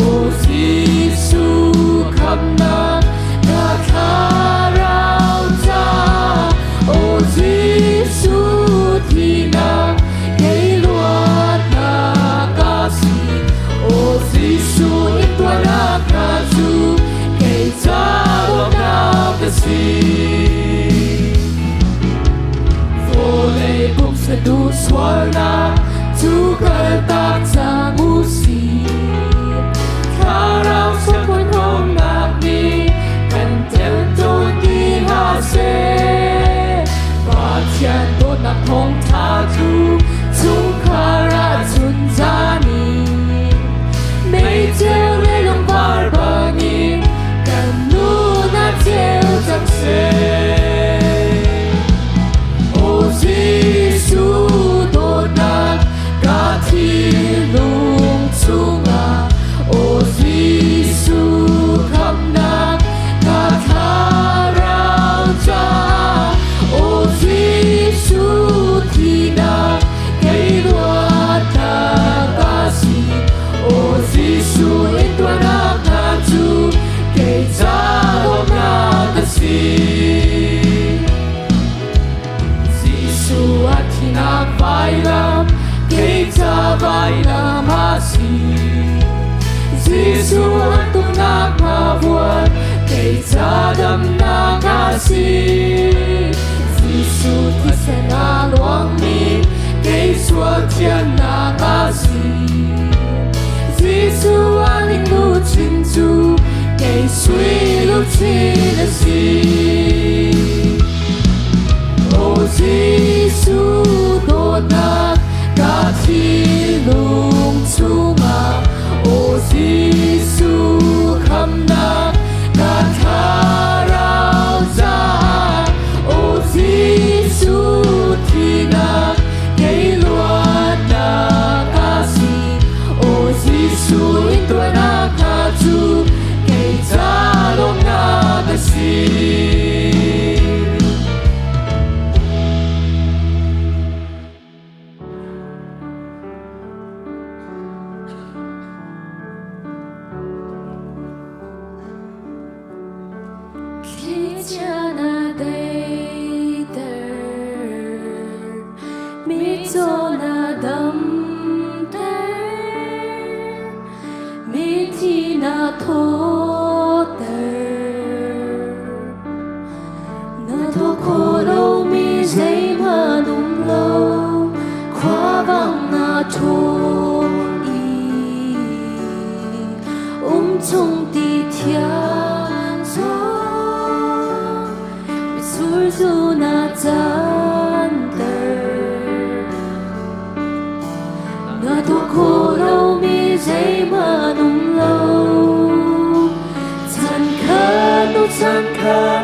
O Jesuh khamnak ka thlarau caah O Jesuh thihnak kei luatnak a si O Jesuh intuarnak hna cu kei ca dawtnak a si. Vawlei pumsa duh sualnak cu kaltak cang u sih. Thlarau sakhuanhawmnak nih kan temtawn ti hlah seh. Pathian dawtnak thawngṭha cu chungkhar ah chunzan in meiceu le lungvar bangin kan nun a ceu cang seh. O Jesuh dawtnak ka thinlung chungah O Jesuh khamnak ka thlarau caah O Jesuh thihnak kei luatnak a si O Jesuh intuarnak hna cu kei ca lawmhnak a si. Jesuh a thihnak vailam kei ca vailam a si. Jesuh an tuknak ngavuan kei ca damnak a si. Jesuh thisen a luangmi kei sual thiannak a si. Jesuh a ning luchin cu kei sui luchin a si. O Jesuh dawtnak ka thinlung chungah O Jesuh khamnak ka thlarau caah O Jesuh thihnak kei luatnak a si O Jesuh. thawter. Na tuah khawh lomi zeihmanh um lo, khuavang na ṭhawn i um chung ti thiang zong mitsur zu na canter. Na tuah khawh lomi zeihmanh um lo. Chan khat hnu chan khat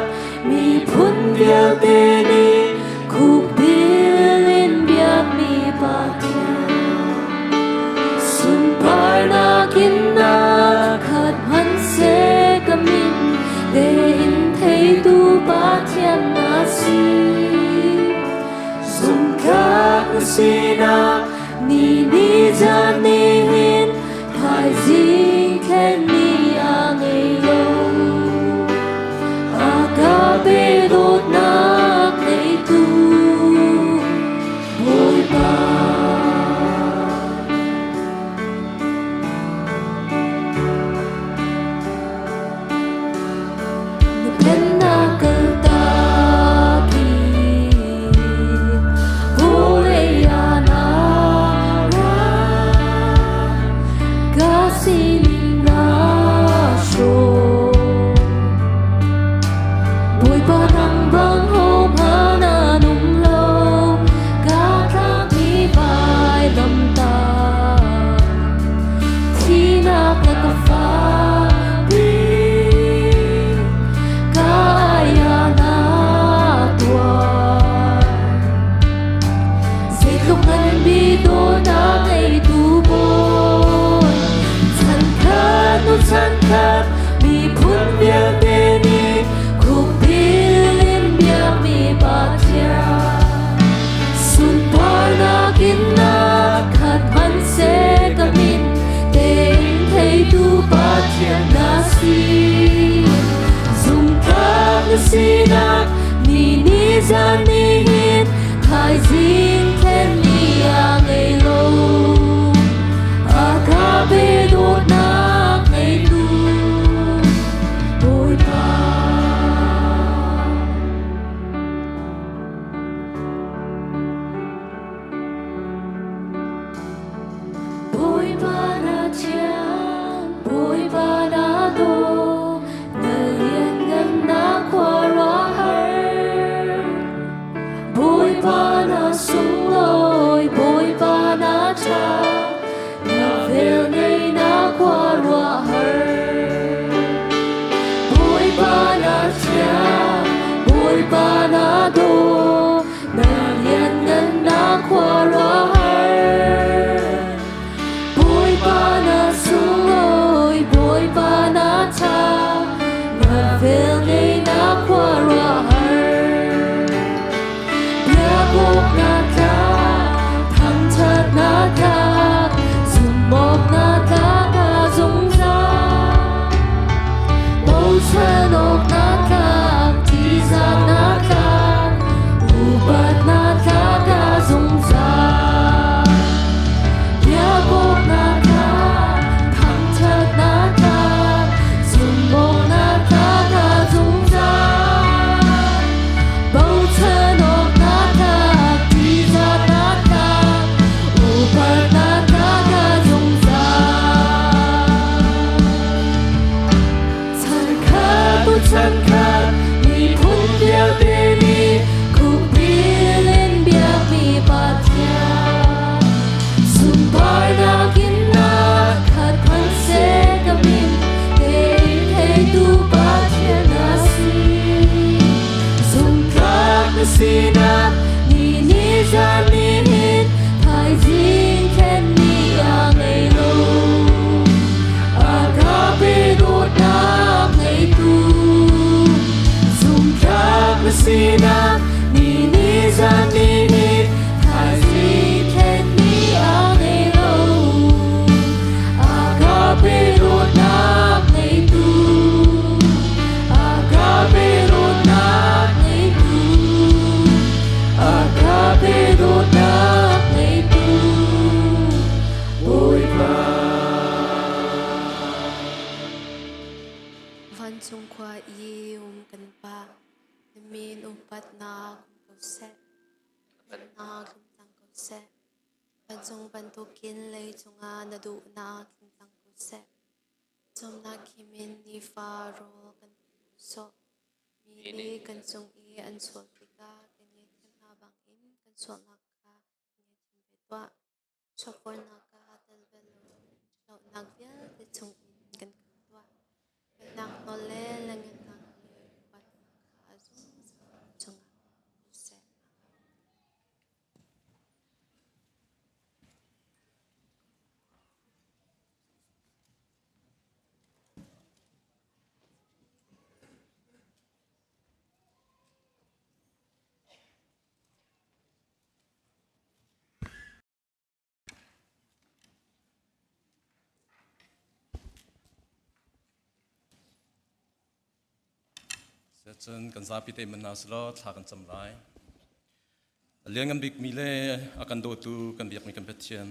miphun vialte nih khukbil in biakmi Pathian. Sunparnak in na khat hmanhseh ka min tein theitu Pathian na si. Zumhtlak na sinak ni ni zan ni hin thaizing thlen ni a ngei lo. A ka pe dawtnak ngeitu Bawipa. Na pennak kaltak i vawlei ah na ra. Ka sining naa hrawm. Bawipa nang bang hohmanh an um lo. Ka tlakmi vailamtah. Thihnak le ka fakpi ka ai-ah na tuar. Zeitluk ngan bi dawtnak ngeitu Bawi, chan khat hnu chan khat miphun vialte nih khukbil in biakmi Pathian. Sunparnak in na khat hmanhseh ka min tein theitu Pathian na si. Zumhtlak na sinak ni ni zan ni hin thaizing thlenmi a ngei lo. A ka pe dawtnak ngeitu Bawipa. Bawipa na thiang, Bawipa na daw, na lianngannak khuaruahhar. Vancung khua i um kan Pa, na min upatnak um ko seh. Pennak tlung cang ko seh. Vancung bantukin leicung ah na duhnak tling cang ko seh. Cawmnak himin nifa rawl kan pe ko sawh. Mi nih kan cung i an sual tikah kan ngaihthiam hna bangin kan sualnak kha kan ngaihthiam ve tuah. Chawhrawnnak ah tel bal lo, ṭhatlonak vialte chungin kan khamh tuah. Pennak nawl le langennak le upatnak kha zungzal cungah um ko seh. Cun kan zapi te man hna selaw thla kan cam lai. A lianngan bikmi le a kan dawtu kan biakmi kan Pathian,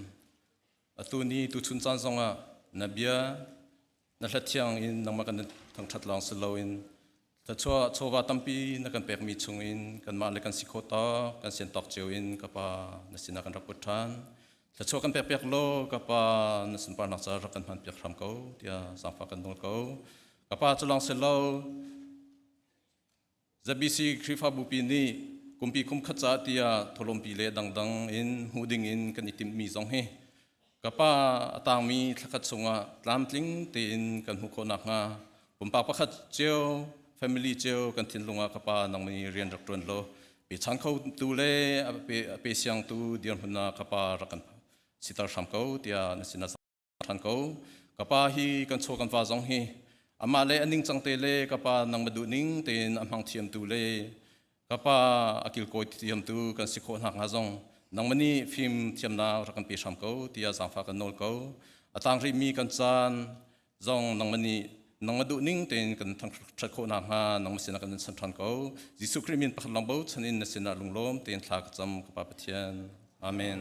atu ni tuchun caan zongah na bia Na hlathiang in nangmah kan thangṭhat lawng si loin thluachuah chawva tampi na kan pekmi chungin kanmah le kan si khawh tawk kan sian tawk cio in ka Pa na sinah kan rak put ṭhan. Thluachuah kan pek piak law ka Pa na sunparnak ca rak kan hman piak hram ko tiah zaangfah kan nawl ko. Ka Pa cu lawng si lo ZBC Khrihfabupi nih kumpi kum khat ca tiah tholompi le dangdang in hmuh ding in kan i timhmi zong hi ka pa a tangmi thlakhat chungah tlamtling tein kan hmuh khawh nakhnga pumpak pakhat cio family cio kan thinlung ah ka pa nang nih rian rak ṭuan law pe chan kho tu le a pe siangtu dirhmun ah ka pa rak kan siter hram ko tiah na sin ṭhan ko. Ka pa hi kan chaw kan va zong hi amah le a ningcang te le ka pa nang ma duh ning tein a hmang thiamtu le ka pa a kilkawi thiamtu kan si khawh nakhnga zong nangmah nih fim thiamnak rak kan pe hram ko tiah zaangfah kan nawl ko. A tang rihmi kan caan zong nangmah nih nangmah duh ning tein kan thangṭhat khawh nakhnga nangmah sinah kan chan ṭhan ko. Jesuh Khrih min pakhat lawng bochan in na sinah lunglawm tein thla ka cam ka Pa Pathian. Amen.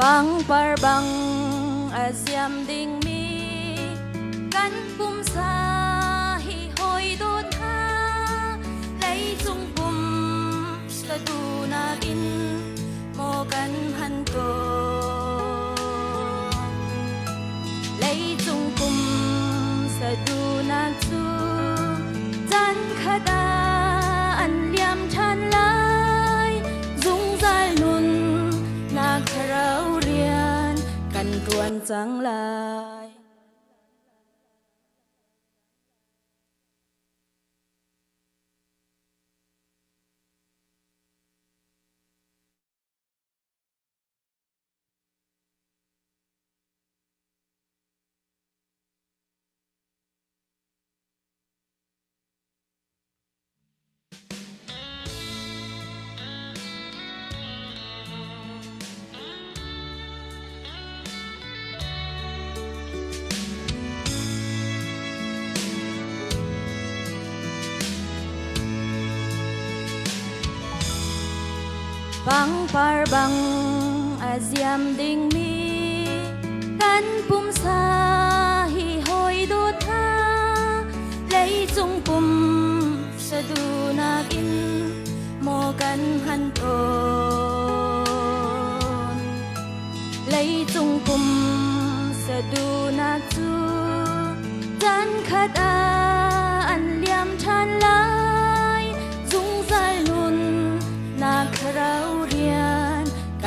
Pangpar bang a ziam dingmi kan pumsa hi hoi dawt hna leicung pum satu nakin maw kan han tawn leicung pum satu nak cu caan khat ah an liam ṭhan lai zungzal nun nak thlarau rian kan ṭuan cang lai. Pangpar bang a ziam dingmi kan pumsa hi hoi dawt hna leicung pum sadunak in maw kan han tawn leicung pum sadunak cu caan khat ah an liam.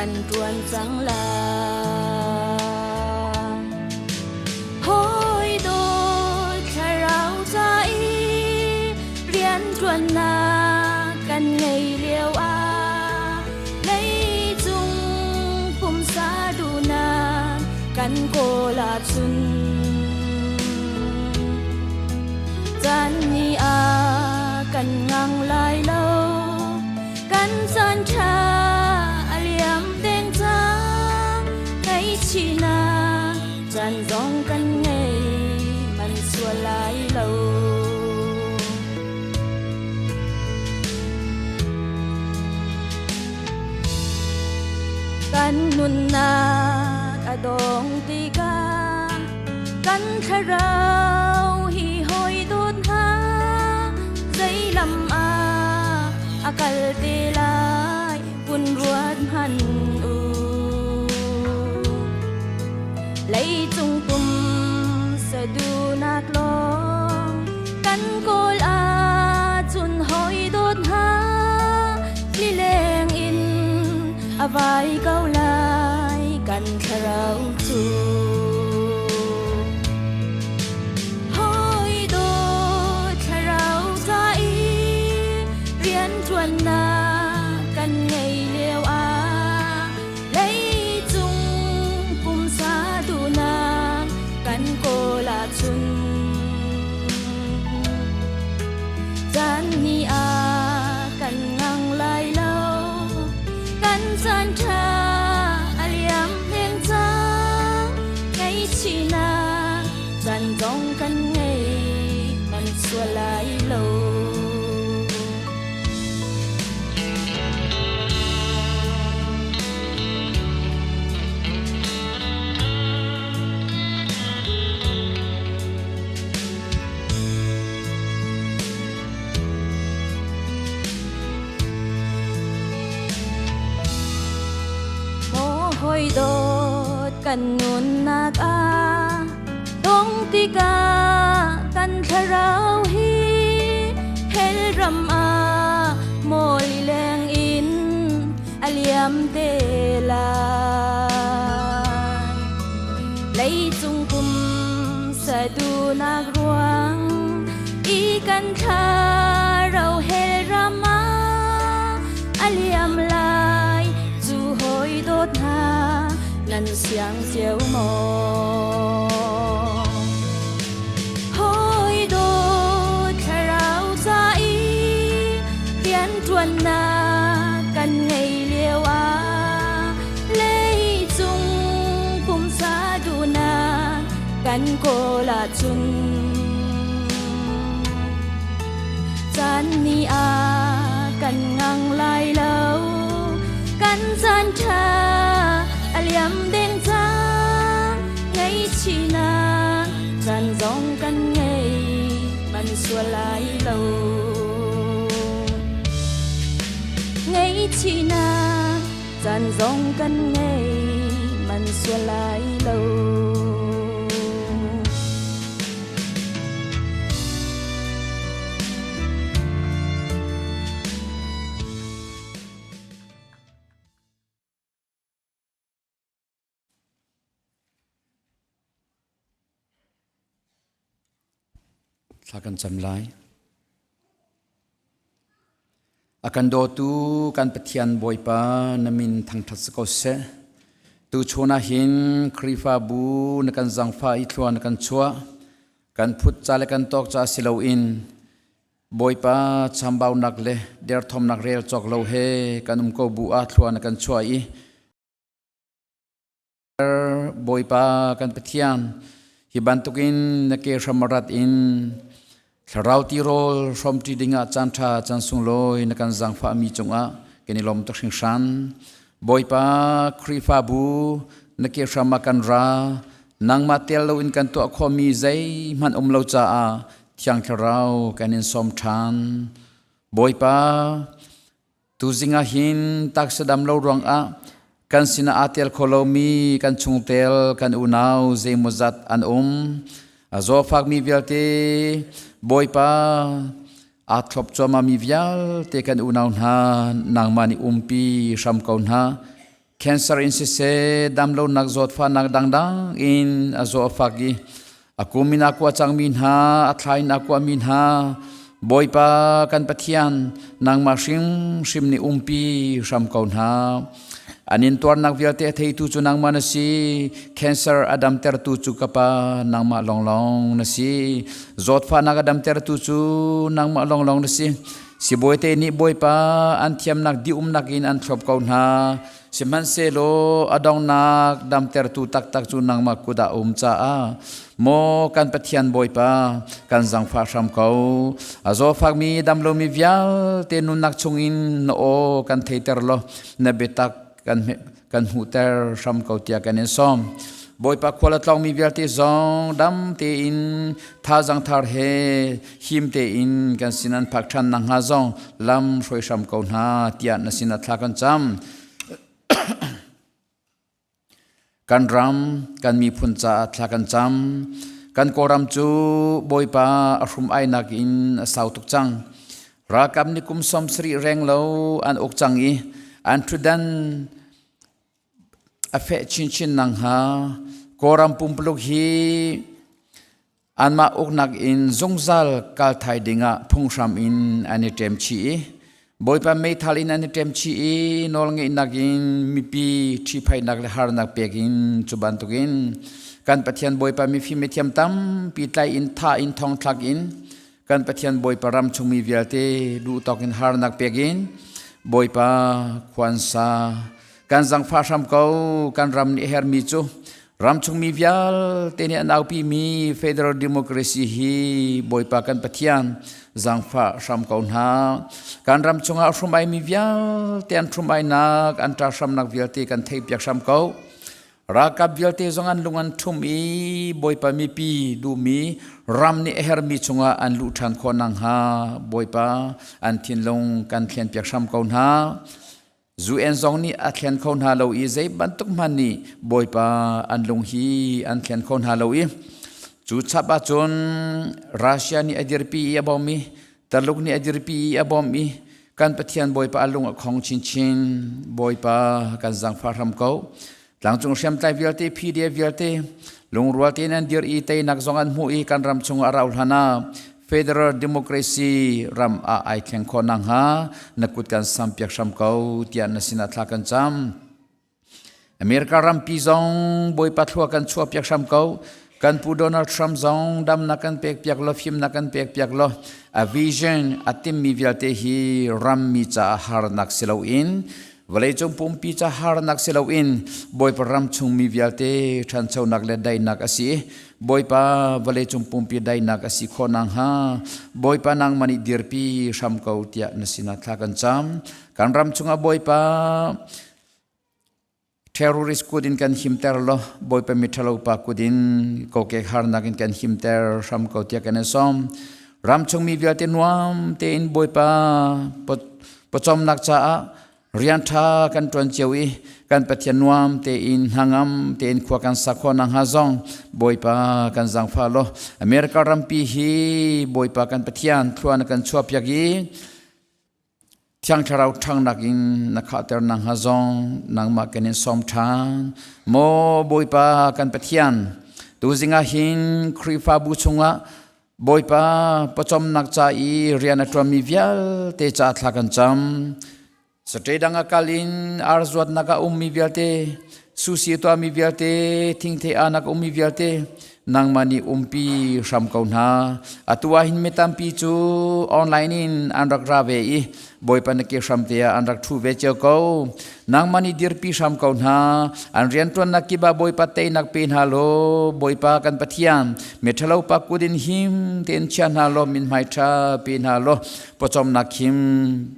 kan ṭuan cang lai. Hawi dawt thlarau ca i rianṭuannak kan ngei lio ah leicung pumsa duhnak kan kawl ahcun caan nih a kan ngang lai lo. Kan caan ṭha a liam deng cang, ngaihchihnak caan zong kan ngei man sual lai lo. Kan nunnak a dong tikah kan thlarau hi hawi dawt hna zei lam ah a kal te lai vun ruat hmanh u. Leicung pum sadunak lawng kan kawl ahcun hawi dawt hna lileng in a vai ko lai kan thlarau cu. Hawi dawt thlarau ca i rianṭuannak kan ngei lio ah leicung pumsa duhnak kan kawl ahcun caan nih a kan ngang lai lo kan caan ṭha a liam leng cang ngaihchihnak caan zong kan ngei kan sual lai lo. Maw hawi dawt kan nunnak ah dong tikah kan thlarau hi hell ram ah maw lileng in a liam te lai. Leicung pum sadunak ruang i kan thlarau hell ram ah a liam lai cu hawi dawt hna nan siang cio maw? Hawi dawt thlarau ca i rianṭuannak kan ngei lio ah leicung pumsa duhnak kan kawl ahcun caan nih a kan ngang lai lo kan caan ṭha a liam deng cang ngaihchihnak caan zong kan ngei man sual lai lo ngaihchihnak caan zong kan ngei man sual lai lo. Thla kan cam lai. A kan dawtu kan Pathian Bawipa na min thangṭhat si ko seh. Tu chun ah hin Khrihfabu na kan zangfah i thlua na kan chuah. Kan phut ca le kan tawk ca si loin Bawipa chambaunak le derthawmnak rel cawk lo he kan um ko bu ah thlua na kan chuah i Bawipa kan Pathian, hi bantukin na ke hram rat in thlarau tirawl hrawmṭi dingah caanṭha caan sunglawi na kan zaangfahmi cungah kan i lawm tuk hringhran. Bawipa Khrihfabu na ke hram ah kan ra, nangmah tel loin kan tuah khawhmi zeihmanh um lo caah Thiang Thlarau kan in sawm ṭhan. Bawipa, Tuzing ah hin taksa dam lo ruangah kan sinah aa tel kho lomi kan chungtel kan unau zeimawzat an um. A zawfakmi vialte Bawipa aa thlop cuahmahmi vialte kan unau hna nangmah nih umpi hram ko hna. Cancer in siseh, damlonak zawtfahnak dangdang in a zaw a fak i a kum in a kua cangmi hna, a thla in a kuami hna, Bawipa kan Pathian, nangmah hrimhrim nih umpi hram ko hna. An intuarnak vialte a theitu cu nangmah na si. Cancer a damtertu cu ka Pa nangmah lawnglawng na si. Zawtfahnak a damtertu cu nangmah lawnglawng na si. Sibawite nih Bawipa an thiamnak dihumnak in an thlop ko hna. Sihmanhsehlaw a donghnak damtertu taktak cu nangmah kut ah a um caah maw kan Pathian Bawipa kan zangfah hram ko. A zawfakmi damlomi vialte nunnak chungin na aw kan theiter law na biatak kan kan hmuhter hram ko tiah kan in sawm. Bawipa khual a tlawngmi vialte zong dam tein thazang thar he him tein kan sin an phak ṭhan nakhnga zong lam hruai hram ko hna tiah na sin ah thla kan cam. Kan ram, kan miphun caah thla kan cam. Kan Kawlram cu Bawipa a hrum ainak in a sau tuk cang. Ralkap nih kum 70 reng lo an uk cang i an ṭhutdan a feh chinchin nakhnga Kawlram pumpuluk hi anmah uknak in zungzal kal thai dingah phunghram in an i ṭem chih i Bawipa meithal in an i ṭem chih i nawlngeihnak in mipi ṭhihphaihnak le harnak pek in cu bantukin kan Pathian Bawipa mifim mithiam tampi tlaih in thah in thongthlak in Kan Pathian Bawipa ram chungmi vialte duhtawk in harnak pek in Bawipa khuansa kan zangfah hram ko. Kan ram nih hermi cu ram chungmi vialte nih an aupi mi federal democracy hi Bawipa kan Pathian zangfah hram ko hna. Kan ram chungah hrumai mi vialte an hrumainak an ṭa hramnak vialte kan theihpiak hram ko. Ralkap vialte zong an lung an ṭhum i Bawipa mipi duhmi ram nih a hermi chungah an luh ṭhan khawh nakhnga Bawipa an thinlung kan thlenpiak hram ko hna. UN zong nih a thlen kho hna lo i zei bantuk hmanh nih Bawipa an lung hi an thlen kho hna lo i cu chap ahcun Russia nih a dirpi i a bawm i Taluk nih a dirpi i a bawmh i kan Pathian Bawipa a lung a khong chinchin. Bawipa kan zaangfah hram ko. Tlangcung hriamtlai vialte, PDF vialte lungrual tein an dir i teinak zong an hmuh i kan ram chung a rauh hlan ah Federal Democracy ram ah ai thleng khawh nakhnga na kut kan sampiak hram ko tiah na sinah thla kan cam. America rampi zong Bawipa thlua kan chuahpiak hram ko. Kan pu Donald Trump zong damnak kan pekpiak law, fimnak kan pekpiak law, a vision a timmi vialte hi rammi caah harnak si loin vawleicung pumpi ca harnak si loin Bawipa ram chungmi vialte ṭhanchonak le daihnak a si. Bawipa vawleicung pumpi daihnak a si khawh nakhnga Bawipa nangmah nih dirpi hram ko tiah na sinah thla kan cam. Kan ram chungah Bawipa Terrorist kut in kan himter law Bawipa miṭhalo pa kut in kokek harnak in kan himter hram ko tiah kan i sawm. Ram chungmi vialte nuam tein Bawipa pawcawmnak caah rian ṭha kan ṭuan cio i kan Pathian nuam tein hnangam tein khua kan sa khawh nakhnga zong Bawipa kan zaangfah law America rampi hi Bawipa kan Pathian thlua na kan chuahpiak i Thiang Thlarau ṭhangnak in na khahter nakhnga zong nangmah kan in sawm ṭhan. Maw Bawipa kan Pathian, tuzing ah hin Khrihfabu chungah Bawipa pawcawmnak ca i rian a ṭuanmi vialte ca thla kan cam. Saṭe dang a kal in ar zuatnak a ummi vialte, susi a tuahmi vialte, thingthei aanak a ummi vialte, nangmah nih umpi hram ko hna. Atu ah hin mi tampi cu online in an rak ra ve i Bawipa na ke hram te ah an rak ṭhu ve cio ko. Nangmah nih dirpi hram ko hna. An rianṭuannak kip ah Bawipa teinak pe hna law Bawipa kan Pathian miṭhalo pa kut in him tein chia hna law mithmai ṭha pe hna law pawcawmnak him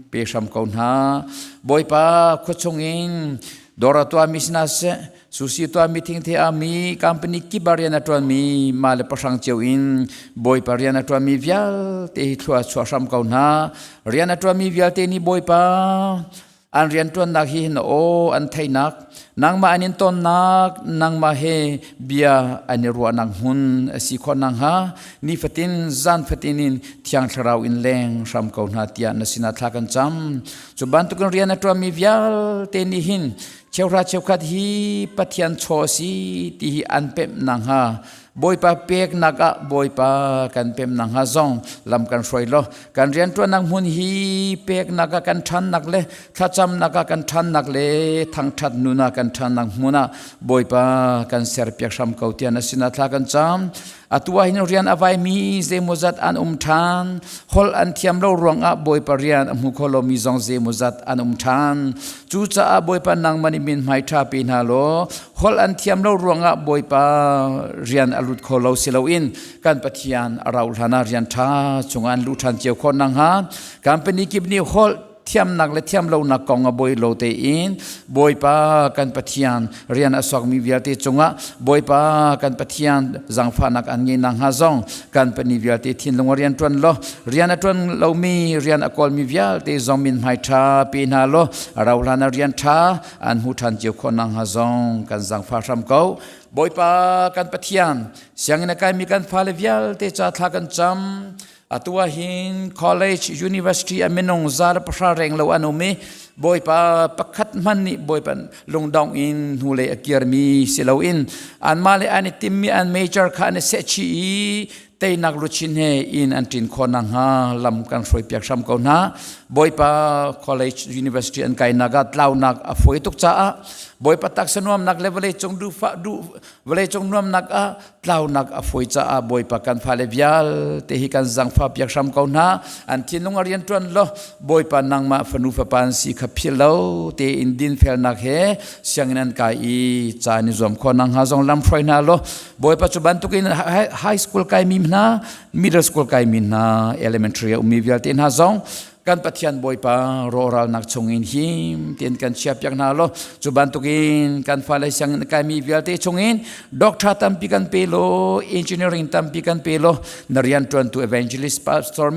pe hram ko hna. Bawipa khuachung in dawr a tuahmi sinah siseh Susi tuahmi thingthe ah mi company kip ah rian a ṭuanmi mah le pahrang cio in Bawipa rian a ṭuanmi vialte hi thlua chuah hram ko hna. Rian a ṭuanmi vialte nih Bawipa. An rianṭuannak hi na aw an theihnak, nangmah an in tonnak, nangmah he bia an i ruahnak hmun a si khawh nakhnga nifatin zan fatin in Thiang Thlarau in leng hram ko hna tiah na sinah thla kan cam. Cu bantukin rian a ṭuanmi vialte nih hin cheuhra cheukhat hi Pathian chaw a si ti hi an pemh nakhnga Bawipa peknak ah Bawipa kan pemh nakhnga zong lam kan hruai law kan rianṭuannak hmun hi peknak ah kan ṭhannak le thlacamnak ah kan ṭhannak le thangṭhat nun ah kan ṭhannak hmun ah Bawipa kan serpiak hram ko tiah na sinah thla kan cam. Atu ah hin rian a vaimi zeimawzat an um ṭhan. Holh an thiam lo ruangah Bawipa rian a hmu kho lomi zong zeimawzat an um ṭhan. Cucaah Bawipa nangmah nih min hmai ṭha pe hna law holh an thiam lo ruangah Bawipa rian a lut kho lo si loin kan Pathian a rauh hlan ah rian ṭha chungah an luh ṭhan cio khawh nakhnga company kip nih holh thiamnak le thiam lonak kong a bawi lo tein Bawipa kan Pathian rian a sokmi vialte cungah Bawipa kan Pathian zangfahnak an ngei nakhnga zong kan pani vialte thinlung a rian ṭuan law rian a ṭuan lomi rian a kawlmi vialte zong min hmai ṭha pe hna law a rau hlan ah rian ṭha an hmu ṭhan cio khawh nakhnga zong kan zangfah hram ko. Bawipa kan Pathian sianginn a kaimi kan fale vialte ca thla kan cam. Atu ah hin college university a minung 110 reng lo an um i Bawipa pakhat hmanh nih Bawipa lungdong in hnulei a kirmi si loin anmah le an i timmi an major kha an i sehchih i teinak luchin he inn an ṭin khawh nakhnga lam kan hruaipiak hram ko hna. Bawipa College University an kainak ah tlaunak a fawi tuk caah Bawipa taksa nuamnak le vawleicung duhfah duh vawleicung nuamnak ah tlaunak a fawi caah Bawipa kan fale vialte hi kan zangfah piak hram ko hna. An thinlung a rian ṭuan law Bawipa nangmah fanu fapa an si kha philh lo tein dinfelnak he sianginn an kai i ca an i zuam khawh nakhnga zong lam hruai hna law Bawipa cu bantukin high school kaimi hna, middle school kaimi hna, elementary a ummi vialte hna zong kan Pathian Bawipa rawhralnak chungin him tein kan chiahpiak hna law cu bantukin kan fale sianginn kaimi vialte chungin doctor tampi kan pe law engineering tampi kan pe law na rianṭuantu evangelist pastor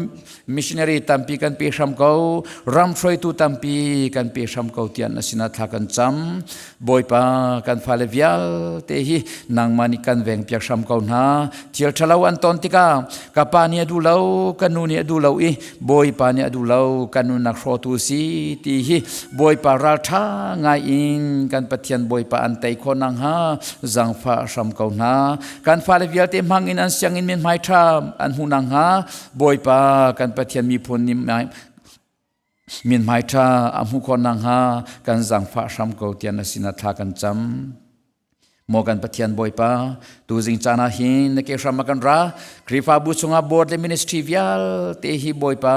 missionary tampi kan pe hram ko ram hruaitu tampi kan pe hram ko tiah na sinah thla kan cam Bawipa kan fale vialte hi nangmah nih kan veng piak hram ko hna thil ṭhalo an ton tikah ka pa nih a duh lo ka nu nih a duh lo i Bawipa nih a duh lo kan nunnak hrawtu si ti hi Bawipa ralṭha ngai in kan Pathian Bawipa an tei khawh nakhnga zaangfah hram ko hna kan fale vialte hmang in an sianginn min hmai ṭha an hmuh nakhnga Bawipa kan Pathian miphun nih mithmai ṭha a hmuh khawh nakhnga kan zaangfah hram ko tiah na sinah thla kan cam. Maw kan Pathian Bawipa, tuzing caan ah hin na ke hram ah kan ra. Khrihfabu chungah board le ministry vialte hi Bawipa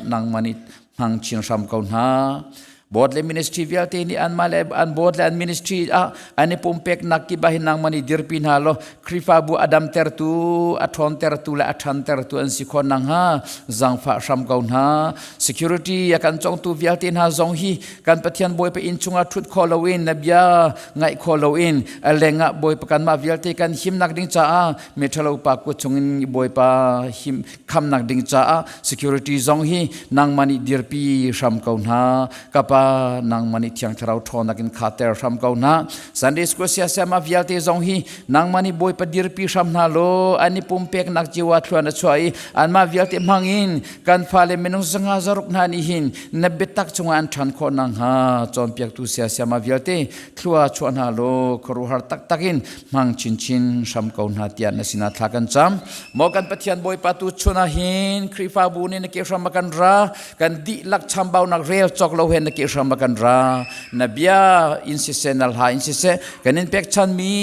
nangmah nih hmang chin hram ko hna. Board le ministry vialte nih anmah le an board le an ministry ah an i pumpeknak kip ah hin nangmah nih dirpi hna law Khrihfabu a damtertu, a ṭhawntertu le a ṭhantertu an si khawh nakhnga zaangfah hram ko hna. Security a kan congtu vialte hna zong hi kan Pathian Bawipa inn chungah ṭhut khawh loin na bia ngaih khawh loin a lengah Bawipa kanmah vialte kan himnak ding caah miṭhalo pa kut chungin Bawipa him khamnak ding caah security zong hi nangmah nih dirpi hram ko hna. Ka pa nangmah nih Thiang Thlarau ṭhawnnak in khater hram ko hna. Sunday School siasama vialte zong hi nangmah nih Bawipa dirpi hram hna law an i pumpeknak cio ah thluan a chuah i anmah vialte hmang in kan fale minung 500 hna nih hin na biatak chungah an ṭhan khawh nakhnga cawnpiaktu siasama vialte thlua chuah hna law khuaruahhar taktak in hmang chinchin hram ko hna tiah na sinah thla kan cam. Maw kan Pathian Bawipa tu chun ah hin Khrihfabu nih na ke hram a kan ra kan dihlak chambaunak rel cawk lo he na ke hram a kan ra na bia in siseh na hla in siseh kan in pekchanmi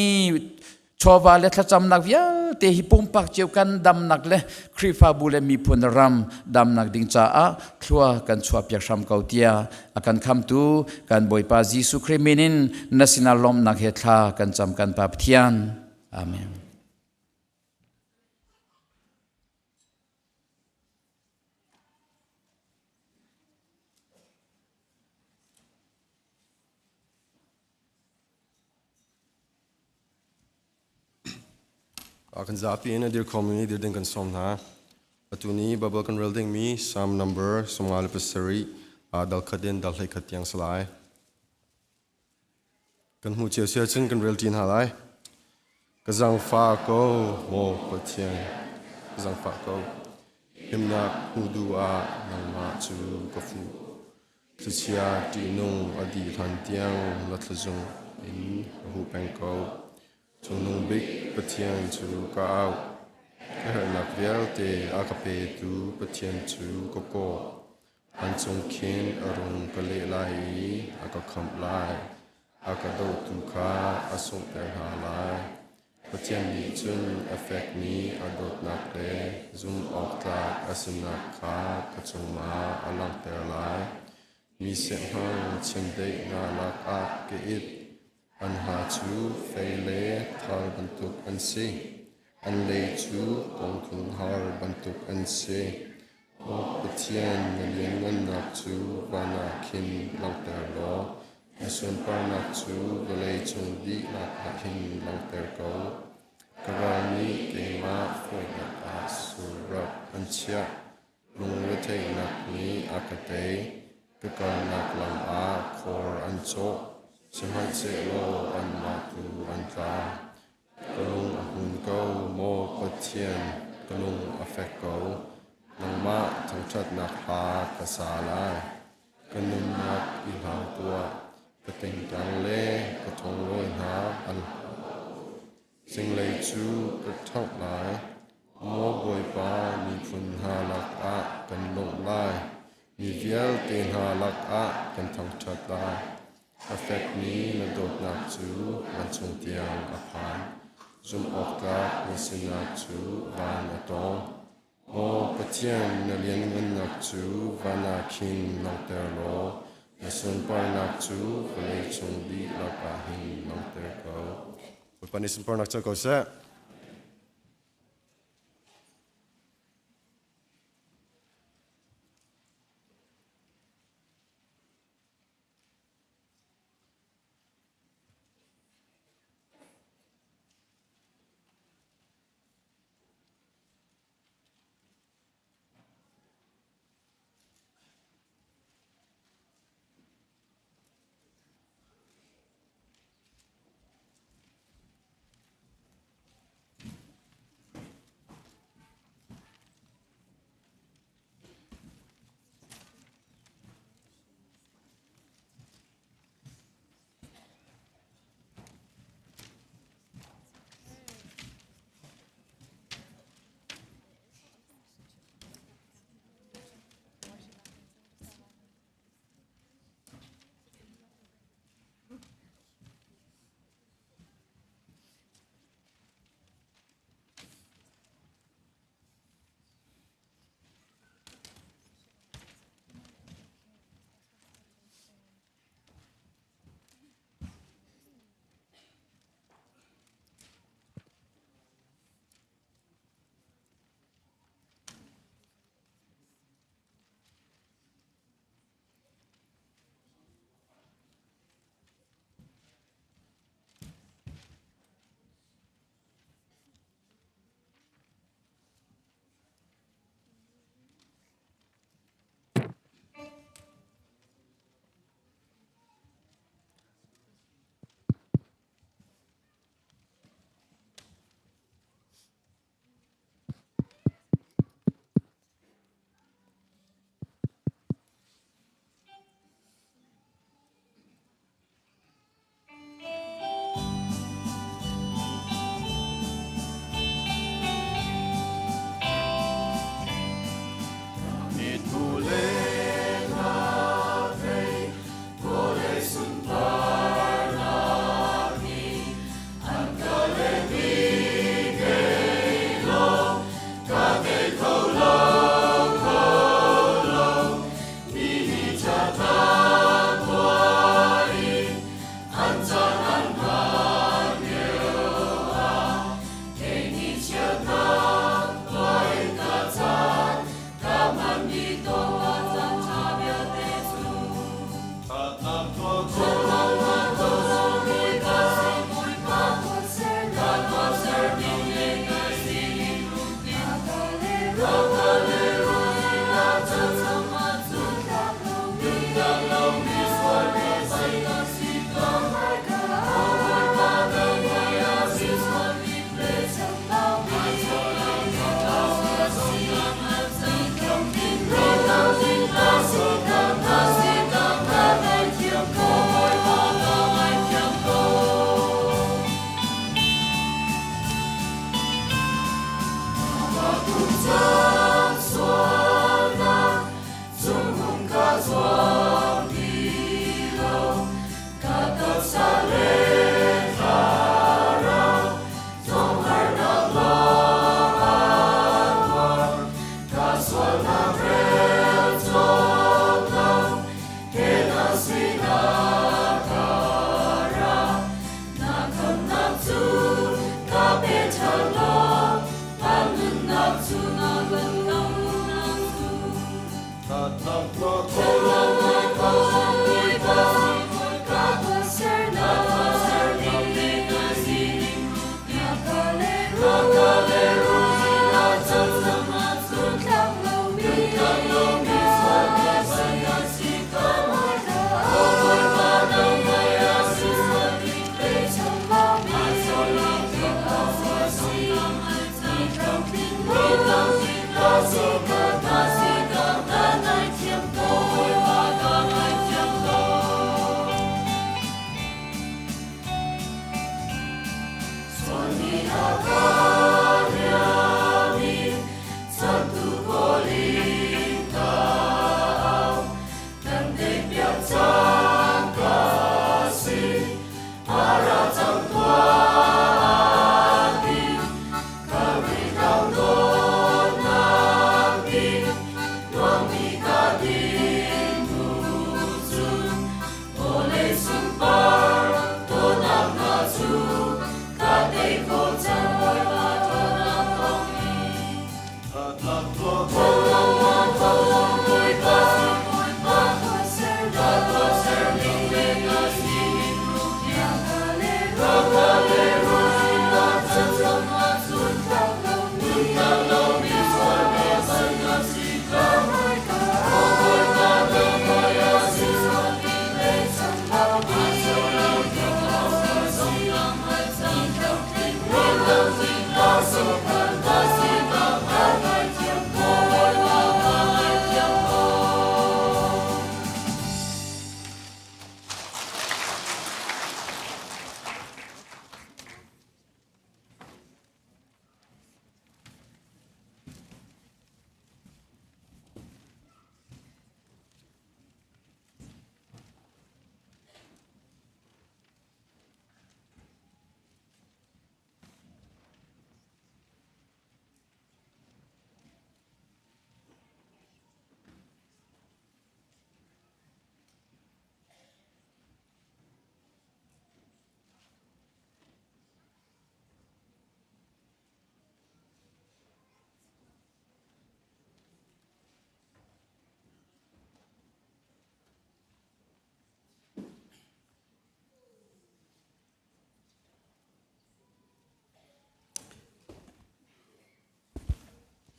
chawva le thlacamnak vialte hi pumpak cio kan damnak le Khrihfabu le miphun ram damnak ding caah thlua kan chuahpiak hram ko tiah a kan khamtu kan Bawipa Jesuh Khrih min in na sinah lawmhnak he thla kan cam kan Pa Pathian. Amen. Kan zapi in a dir khomi dir ding kan sawm hna. Atu ni Bible kan rel dingmi Psalm number 57. Dal khat in dal 11 tiang si lai. Kan hmuh cio si ahcun kan rel ṭi hna lai. Ka zaangfah ko, maw Pathian, ka zaangfah ko. Himnak hmuh duh ah nangmah cu ka fuh. Thlichia ṭihnung a dih hlan tiang na thlazung in ka huh peng ko. Cungnung bik Pathian cu ka auh. Ka herhnak vialte a ka petu Pathian cu ka kawh. An cung khin a rung ka leh lai i a ka khamh lai. A ka dohtu kha a sunghter hna lai. Pathian nih cun a fekmi a dawtnak le zumhawktlak a sinak kha ka cungah a langhter lai. Mi siahmang chiandeih hna lakah ka it. An ha cu fei le thal bantuk an si. An lei cu kawngthun har bantuk an si. Maw Pathian, na lianngannak cu van ah khin langhter law na sunparnak cu vawlei cung dihlak ah hin langhter ko. Ka ral nih keimah fawinak ah surrap an chiah. Lungretheihnak nih a ka tei. Ka kalnak lam ah khor an cawh, sihmanhsehlaw anmah tu an tla. Ka lung a hmun ko, maw Pathian, ka lung a fek ko. Nangmah thangṭhatnak hla ka sa lai. Ka nunnak i hlang tuah, ka tingtang le ka thonglawi hna an Zinglei cu ka ṭhangh lai. Maw Bawipa, miphun hna lakah kan lawmh lai. Mi vialte hna lakah kan thangṭhat lai. A fekmi na dawtnak cu vancung tiang a phan. Zumhawktlak na sinak cu van a tawng. Maw Pathian, na lianngannak cu van ah khin langhter law na sunparnak cu vawleicung dihlak ah hin langhter ko. Bawipa nih sunparnak co ko seh. Cang sualnak chung ka zuam ti lo ka taksa le thlarau zong harnak lawng a tuar ka sualnak rel cawk lo ke na sinah ka ra na khamnak cu ka pe ṭhan law ka nunnak cu na kan kamnak cu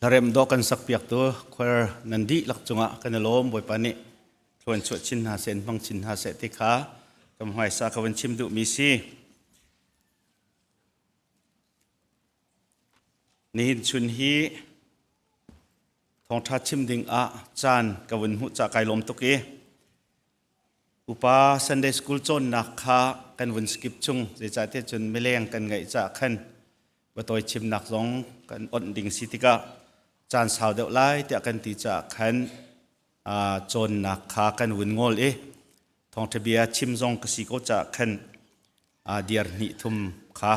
Hlarem dawh kan sakpiaktu choir nan dihlak cungah kan i lawm. Bawipa nih thluan chuah chin hna seh, in hmang chin hna seh ti kha kan hmaisa ka van chim duhmi si. Nihin chun hi thawngṭha chim ding ah caan ka vun hmuh ca kai lawm tuk i Upa Sunday School cawnnak kha kan vun skip chung, zeicahtiah cun mileng kan ngeih caah khan batawi chimnak zong kan onh ding si tikah caan sau deuh lai tiah kan ti caah khan cawnnak kha kan vun ngol i thawngṭha bia chim zong ka si ko caah khan diar hnih thum kha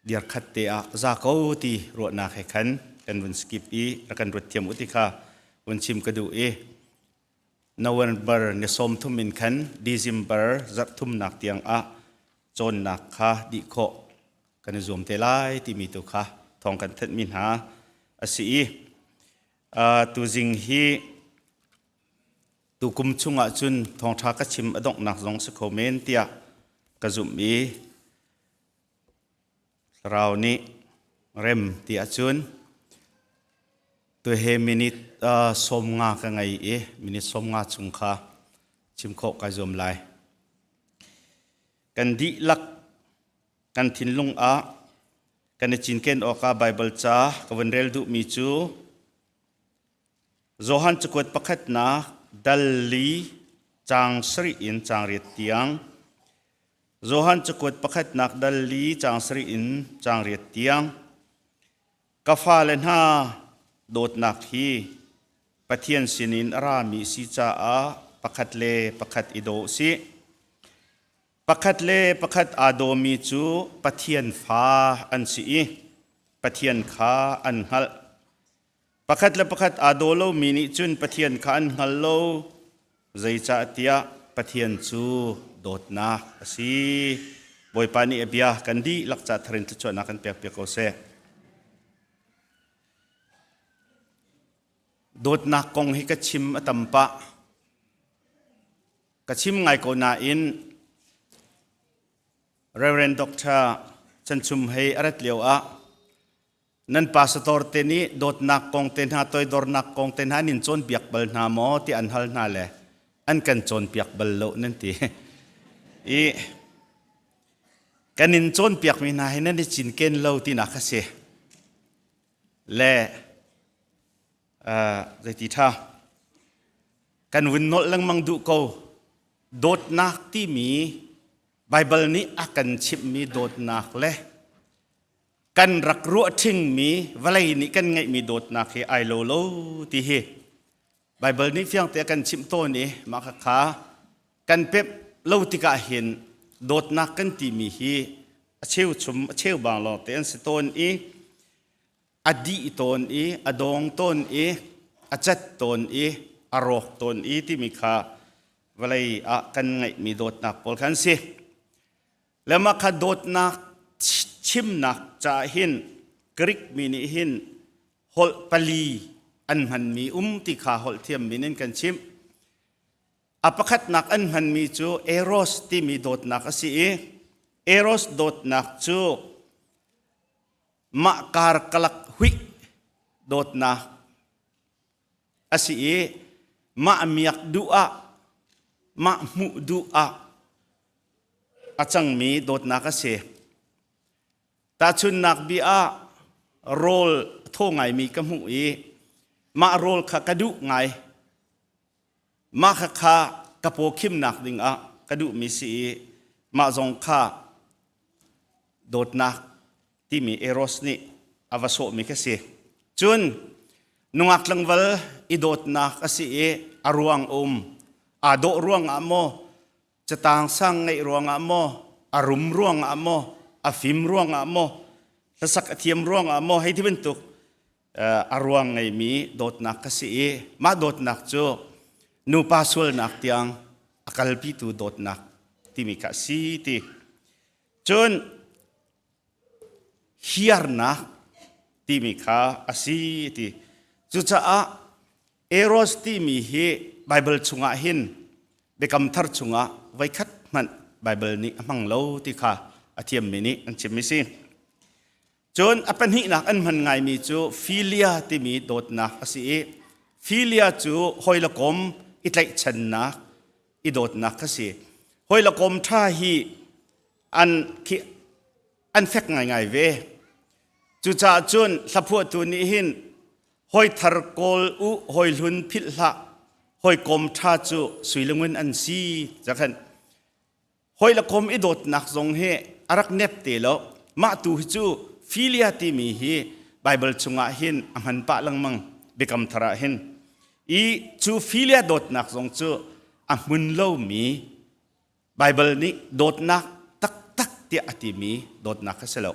diar khat te ah za ko ti ruahnak he khan kan vun skip i rak kan ruat thiam u ti kha vun chim ka duh i November ni 30 in khan December zarh thumnak tiang ah cawnnak kha dih khawh kan i zuam te lai timi tu kha thawng kan thanhmi hna a si i tuzing hi tukum chungah cun thawngṭha ka chim a donghnak zong si kho men tiah ka zumh i Thlarau nih rem ti ahcun tuhe minute 50 ka ngei i minute 50 chung kha chim khawh kai zuam lai. Kan dihlak kan thinlung ah kan i cinken awkah Baibal ca ka vun rel duhmi cu Johan cakuat pakhatnak dal li caang sarih in caang riat tiang Johan cakuat pakhatnak dal li caang sarih in caang riat tiang. Ka fale hna dawtnak hi Pathian sinin a rami si caah pakhat le pakhat i daw usih. Pakhat le pakhat aa dawmi cu Pathian fa an si i Pathian kha an hngalh. Pakhat le pakhat aa daw lomi nih cun Pathian kha an hngal lo, zeicahtiah Pathian cu dawtnak a si. Bawipa nih a bia kan dihlak ca thar in thluachuahnak kan pekpiak ko seh. Dawtnak kong hi ka chim a tam pah. Ka chim ngai ko nain Reverend Dr. Chan Chum Hei a rat lio ah Nan pastor te nih dawtnak kong te hna toidornak kong te hna an in cawnpiak bal hna maw ti an hal hna le an kan cawnpiak bal lo nan ti. I kan in cawnpiakmi hna hi nan i cinken lo tinak a si. Le uh, zeiti ṭha kan vun nolh lengmang duh ko dawtnak timi Baibal nih a kan chimhmi dawtnak le kan rak ruah ṭhingmi vawlei nih kan ngeihmi dawtnak hi ai lo lo ti hi Baibal nih fiangte a kan chimh tawn i mah khakha kan pep lo tikah hin dawtnak kan timi hi a cheuchum a cheubang lawngte an si tawn i a dih tawn i a dawng tawn i a cat tawn i a rawk tawn i timi kha vawlei ah kan ngeihmi dawtnak pawl kha an si. Le mah kha dawtnak chimnak caah hin Greek mi nih hin holh pali an hmanmi um ti kha holh thiammi in kan chimh. A pakhatnak an hmanmi cu eros timi dawtnak a si i eros dawtnak cu mah karkalak huih dawtnak a si i mah miak duh ah mah hmuh duh ah a cangmi dawtnak a si. Tahchunhnak bia ah rawl thaw ngaimi ka hmuh i mah rawl kha ka duh ngai. Mah kha kha ka paw khimnak dingah ka duhmi si i mah zong kha dawtnak timi Eros nih a va sawhmi ka si. Cun nungak tlangval i dawtnak a si i a ruang um aa dawh ruangah maw catang sang ngeih ruangah maw a rum ruangah maw a fim ruangah maw hlasak a thiam ruangah maw hei ti bantuk a ruang ngeimi dawtnak ka si i mah dawtnak cu nupa sualnak tiang a kalpitu dawtnak timi kha a si ti cun hiarnak timi kha a si ti cucaah eros timi hi Baibal chungah hin Biakam Thar chungah voikhat hmanh Baibal nih a hmang lo ti kha a thiammi nih an chimmi si. Cun a pahnihnak an hman ngaimi cu philia timi dawtnak a si i philia cu hawi le kom i tlaihchannak i dawtnak kha si. Hawi le kom ṭha hi an khi an fek ngaingai ve. Cucaah cun hlaphuahtu nih hin hawi thar kawl u hawi hlun philh hlah hawi kom ṭha cu sui le ngun an si zakhan hawi le kom i dawtnak zong hi a rak nep te lo mah tu hi cu philia timi hi Bible chungah hin a hman pah lengmang biakam thar ah hin i cu philia dawtnak zong cu a hmun lomi Bible nih dawtnak taktak tiah a timi dawtnak a si lo.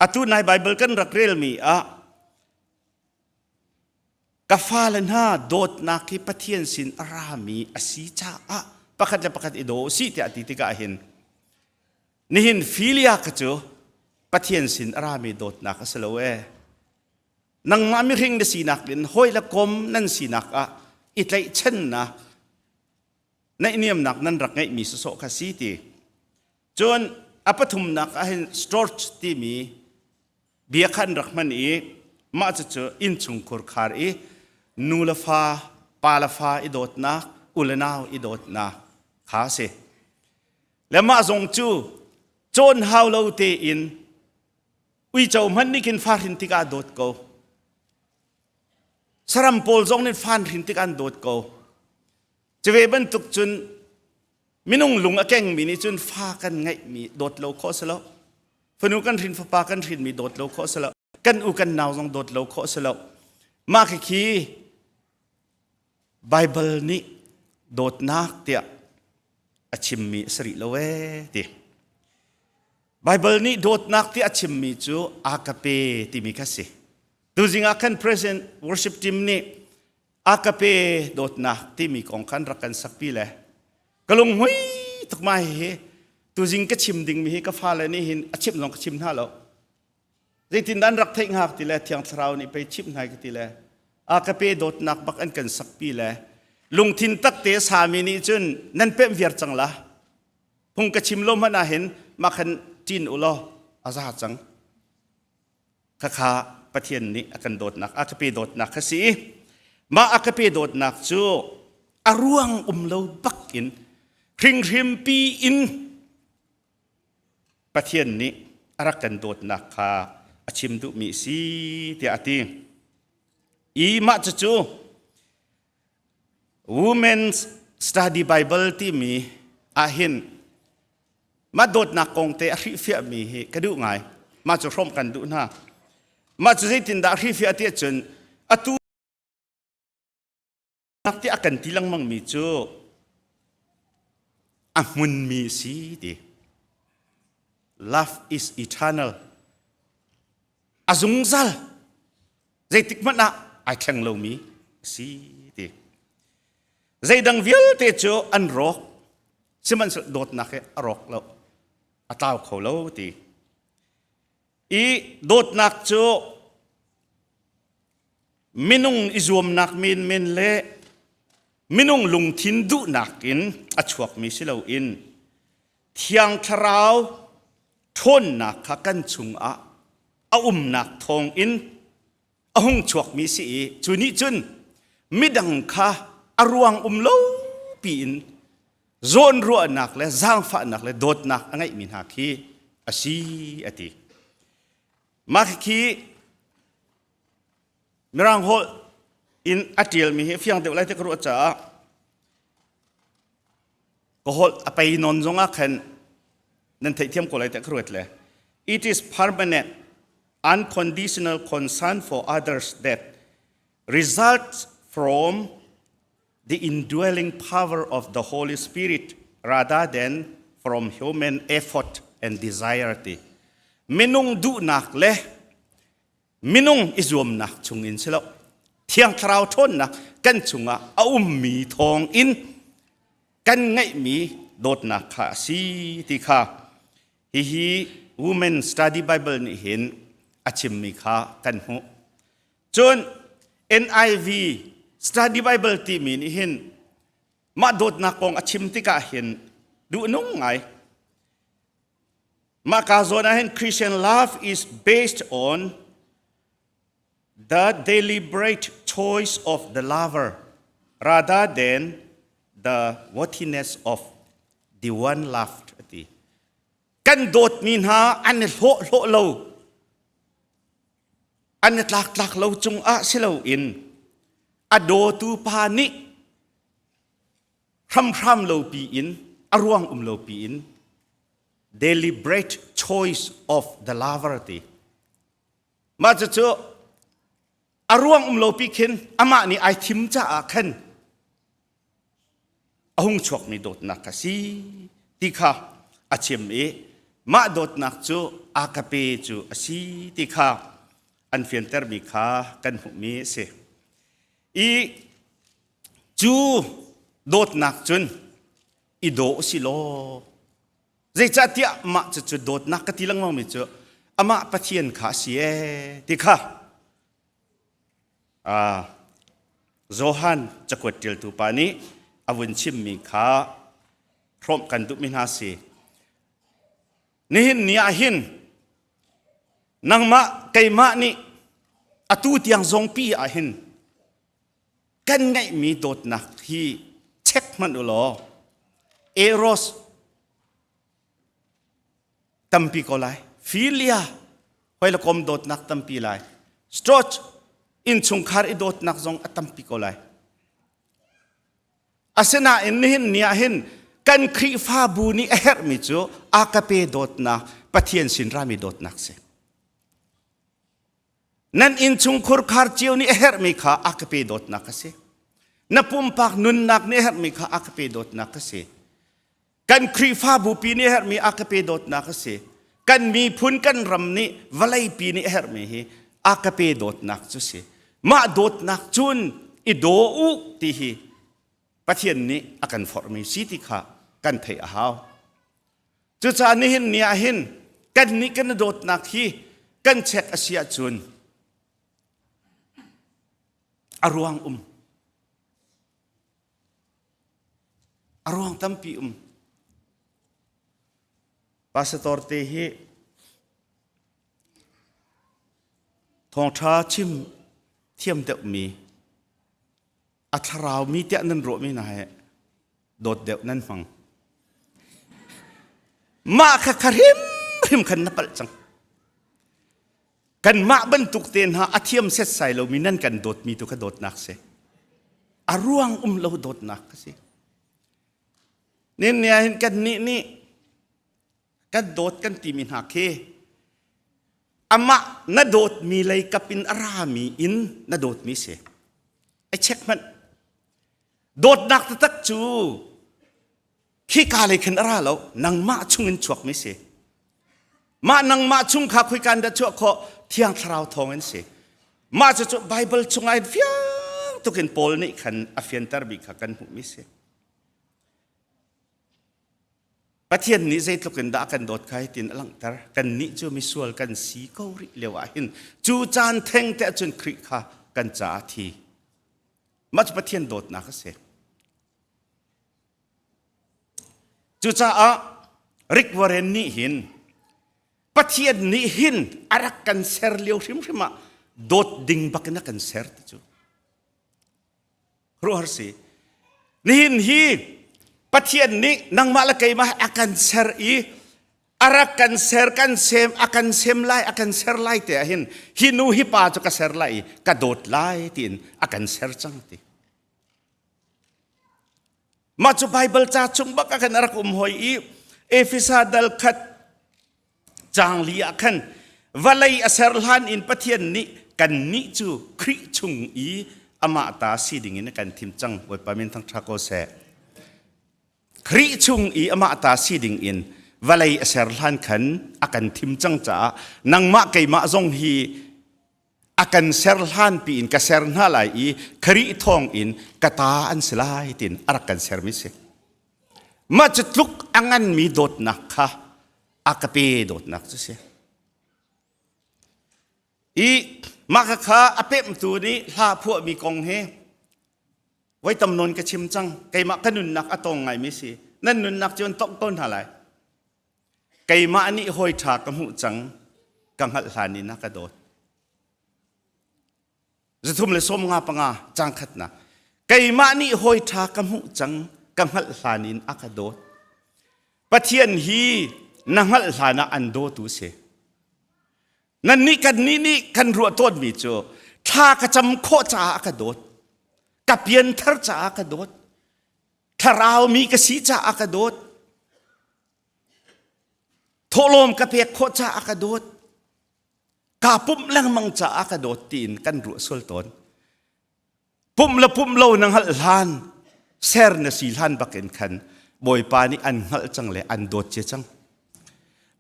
Atu nai Bible kan rak relmi ah ka fale hna dawtnak hi Pathian sin a rami a si caah pakhat le pakhat i daw usih tiah a ti tikah hin nihin philia kha cu Pathian sin a rami dawtnak a si lo ee. Nangmah mihring na sinak in hawi le kom nan sinak ah i tlaihchannak naihniamnak nan rak ngeihmi sawsawh kha si ti. Cun a pathumnak ah hin storch timi bia kha an rak hman i mah cucu innchungkhur khar i nu le fa, pa le fa i dawtnak, u le nau i dawtnak kha a si. Le mah zong cu cawn hau lo tein uico hmanh nih khin fa hrin tikah dawt ko. Saram pawl zong nih fan hrin tikah an dawt ko. Cuve bantuk cun minung lung a kengmi nih cun fa kan ngeihmi dawt lo khawh si lo. Fanu kan hrin fapa kan hrinmi dawt lo khawh si lo. Kan u kan nau zong dawt lo khawh si lo. Mah khi Bible nih dawtnak tiah a chimmi a si rih lo ee ti. Bible nih dawtnak tiah a chimmi cu agape timi kha si. Tuzing ah khan President worship team nih agape dawtnak timi kong khan rak kan sakpi le ka lunghmui tuk ma hihi tuzing ka chim dingmi hi ka fale nih hin a chimh zong ka chim hna lo. Zeitindah an rak theih hngak ti le Thiang Thlarau nih pei chimh hna ka ti le a ka pe dawtnak bak an kan sakpi le lungthin takte sami nih cun nan pemh viar cang la phung ka chim lo hmanh ah hin mah khan ṭin u law a za cang khakha Pathian nih a kan dawtnak a ka pe dawtnak kha si mah a ka pe dawtnak cu a ruang um lo bak in hringhrimpi in Pathian nih a rak kan dawtnak kha a chim duhmi a si tiah a ti. I mah cucu Women's Study Bible timi ahhin mah dawtnak kong te a hrihfiahmi hi ka duh ngai. Mah cu hrawmh kan duh hna. Mah cu zeitindah a hrihfiah ti ahcun atu tiah a kan ti lengmangmi cu a hmunmi a si ti. Love is eternal. A zungzal. Zeitik hmanh ah ai thleng lomi a si ti. Zeidang vialte cu an rawk. Sihmanhsehlaw dawtnak hi a rawk lo. A tlau kho lo ti. I dawtnak cu minung i zuamnak menmen le minung lungthin duhnak in a chuakmi si loin Thiang Thlarau ṭhawnnak kha kan chungah a umnak thawngin a hung chuakmi si i cu nih cun midang kha a ruang um lo piin zawnruahnak le zaangfahnak le dawtnak a ngeihmi hna khi a si a ti. Mah khi Mirang holh in a ṭialmi hi fiang deuh lai ti ka ruah caah ka holh a pei nawn zongah khan nan theihthiam ko lai tiah ka ruat le it is permanent unconditional concern for others that results from the indwelling power of the Holy Spirit rather than from human effort and desire ti minung duhnak le minung i zuamnak chungin si lo thiang thlarau ṭhawnnak kan chungah a ummi thawng in kan ngeihmi dawtnak kha a si ti kha hihi Women Study Bible nih hin a chimmi kha kan hmuh cun NIV Study Bible timi nih hin mah dawtnak kong a chim tikah hin duhnung ngai Mah ka zawn ah hin Christian love is based on the deliberate choice of the lover rather than the worthiness of the one loved ati. Kan dawtmi hna an i hlawh hlawh lo an i tlak tlak lo cungah si loin a dawtu pa nih hramhram lo pi in a ruang um lo pi in deliberate choice of the lover ti mah cucu a ruang um lo pi khin amah nih ai thim caah khan a hung chuakmi dawtnak kha si ti kha a chim i mah dawtnak cu agape cu a si ti kha an fiantermi kha kan hmuhmi a si i cu dawtnak cun i daw si law zeicahtiah mah cucu dawtnak ka ti lengmangmi cu amah Pathian kha a si ee ti kha Johan cakuat ṭialtu pa nih a vun chimmi kha hrawmh kan duhmi hna si. Nihin ni ah hin nangmah keimah nih atu tiang zongpi ah hin kan ngeihmi dawtnak hi check hmanh u law eros tampi ko lai philia hoi le kom dawtnak tampi lai storge innchungkhar i dawtnak zong a tampi ko lai asinain nihin ni ah hin kan Khrihfabu nih a herhmi cu agape dawtnak Pathian sin rami dawtnak si. Nan innchungkhur khar cio nih a herhmi kha a ka pe dawtnak a si. Na pumpak nunnak nih a herhmi kha a ka pe dawtnak a si. Kan Khrihfabu pi nih a herhmi a ka pe dawtnak a si. Kan miphun kan ram nih vawleipi nih a herhmi hi a ka pe dawtnak cu si. Mah dawtnak cun i daw u ti hi Pathian nih a kan forhmi si ti kha kan theih a hau. Cucaah nihin ni ah hin kannih kan i dawtnak hi kan check a si ahcun a ruang um. A ruang tampi um. Pastor te hi thawngṭha chim thiam deuhmi a thlarau mi tiah nan ruahmi hna he dawt deuh nan hmang. Mah kha kha hrimhrim khan na palh cang. Kanmah bantuk te hna a thiam setsai lomi nan kan dawtmi tu kha dawtnak si. A ruang um lo dawtnak kha si. Nin ni ah hin kan nih nih kan dawt kan timi hna khi amah na dawtmi lei kap in a rami in na dawtmi si. Ai check hmanh. Dawtnak taktak cu khika lei khin a ra lo nangmah chungin chuakmi si mah nangmah chung kha khoika in dah chuah khawh thiang thlarau thawng in si mah cu cu Bible chungah in fiang tukin Paul nih khan a fianter mi kha kan hmuhmi si Pathian nih zeitluk in dah a kan dawt kha hitin a langhter kannih cu misual kan si ko rih lio ah hin cu caan theng te ahcun Khrih kha kan caah thi mah cu Pathian dawtnak a si Cucaah Rick Warren nih hin Pathian nih hin a rak kan ser lio hrimhrim ah dawt ding bak in a kan ser ti cu. Ruahar si. Nihin hi Pathian nih nangmah le keimah a kan ser i a rak kan ser kan sem a kan sem lai a kan ser lai te ah hin hi nu hi pa cu ka ser lai i ka dawt lai tiin a kan ser cang ti. Mah cu Baibal ca chung bak ah khan a rak um hoi i Efesa dal khat caang li ah khan vawlei a ser hlan in Pathian nih kannih cu Khrih chung i amah ta si ding in a kan thim cang. Bawipa min thangṭha ko seh. Khrih chung i amah ta si ding in vawlei a ser hlan khan a kan thim cang caah nangmah keimah zong hi a kan ser hlan piin ka ser hna lai i Khrih thawng in ka ta an si lai tiin a rak kan sermi si. Mah cu tluk a nganmi dawtnak kha a ka pe dawtnak cu si. I mah kha a pemhtu nih hla phuahmi kong hi voi tam nawn ka chim cang keimah ka nunnak a tawng ngaimi si nan nunnak cu an tongh ko hna lai Keimah nih hawi ṭha ka hmuh cang, ka hngalh hlan in a ka dawt. 355 caang khatnak. Keimah nih hawi ṭha ka hmuh cang, ka hngalh hlan in a ka dawt. Pathian hi na hngalh hlan ah an dawtu si. Nannih kannih nih kan ruah tawnmi cu thla ka cam khawh caah a ka dawt. Ka pianthar caah a ka dawt. Thlarau mi ka si caah a ka dawt. Thawhlawm ka pek khawh caah ka dawt. Kaa pumh lengmang caah ka dawt tiin kan ruah sual tawn. Pumh le pumh lo na hngalh hlan, ser na si hlan bakin khan Bawipa nih an hngalh cang le an dawt cia cang.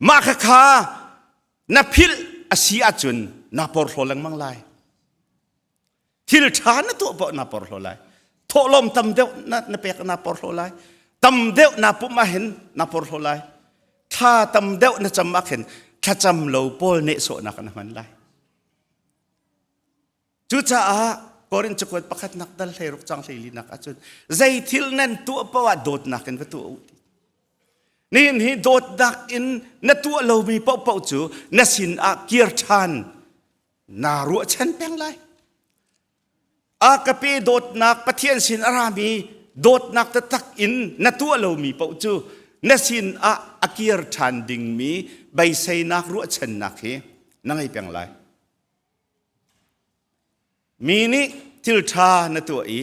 Mah khakha na philh a si ahcun naa porhlaw lengmang lai. Thil ṭha na tuah paoh naa porhlaw lai. Thawhlawm tam deuh na, na pek naa porhlaw lai. Tam deuh naa pumh ahhin naa porhlaw lai. Thla tam deuh na cam ahkhin thlacam lo pawl nehsawhnak na hman lai. Cucaah Korin cakuat pakhatnak dal 16 cang 14 ahcun zei thil nan tuah paoh ah dawtnak in va tuah u ti. Nihin hi dawtnak in na tuah lomi paohpaoh cu na sin ah kir ṭhan naa ruahchan peng lai. A ka pe dawtnak Pathian sin a rami dawtnak taktak in na tuah lomi paoh cu na sin ah a kir ṭhan dingmi beiseinak ruahchannak hi na ngei peng lai. Mi nih thil ṭha na tuah i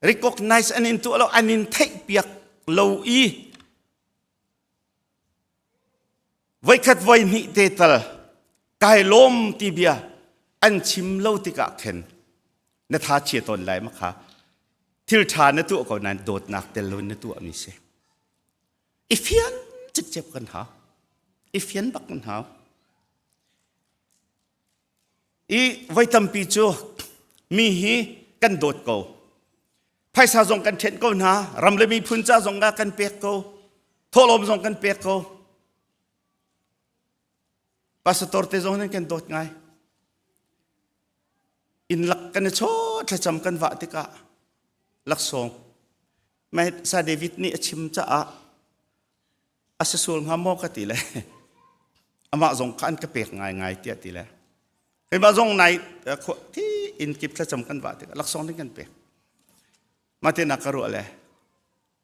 recognize an in tuah lo an in theihpiak lo i voikhat voi hnih te tal. Kai lawm ti bia an chim lo tikah khin na tha chia tawn lai ma kha thil ṭha na tuah ko nain dawtnak tel lo na tuah mi si. I fian cikcek kan hau. I fian bak kan hau. I voi tampi cu mi hi kan dawt ko. Phaisa zong kan ṭhenh ko hna, ram le miphun ca zong ah kan pek ko, thawhlawm zong kan pek ko. Pastor te zong nan kan dawt ngai. Inn lak kan i chaw thlacam kan vah tikah laksawng mai sa David nih a chim caah a si sual hnga maw ka ti le amah zong kha an ka pek ngaingai tiah ti le keimah zong nai thi inn kip thlacam kan vah tikah laksawng ding kan pek mah te nak ka ruah le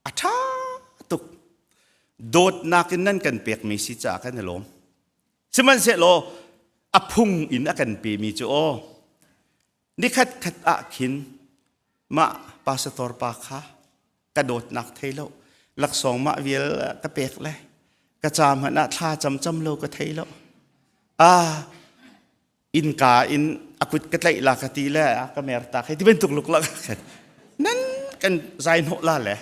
a ṭha tuk dawtnak in nan kan pekmi si caah kan i lawm sihmanhsehlaw a phung in a kan pemi cu aw nikhat khat ah khin mah pastor pa kha ka dawtnak thei lo laksawng mah vial ka pek le ka ca hmanh ah thla camcam lo ka thei lo ah innka in a kut ka tlaih la ka ti le a ka mer ta hei ti bantuk luk la khan nan kan zai hnawh la le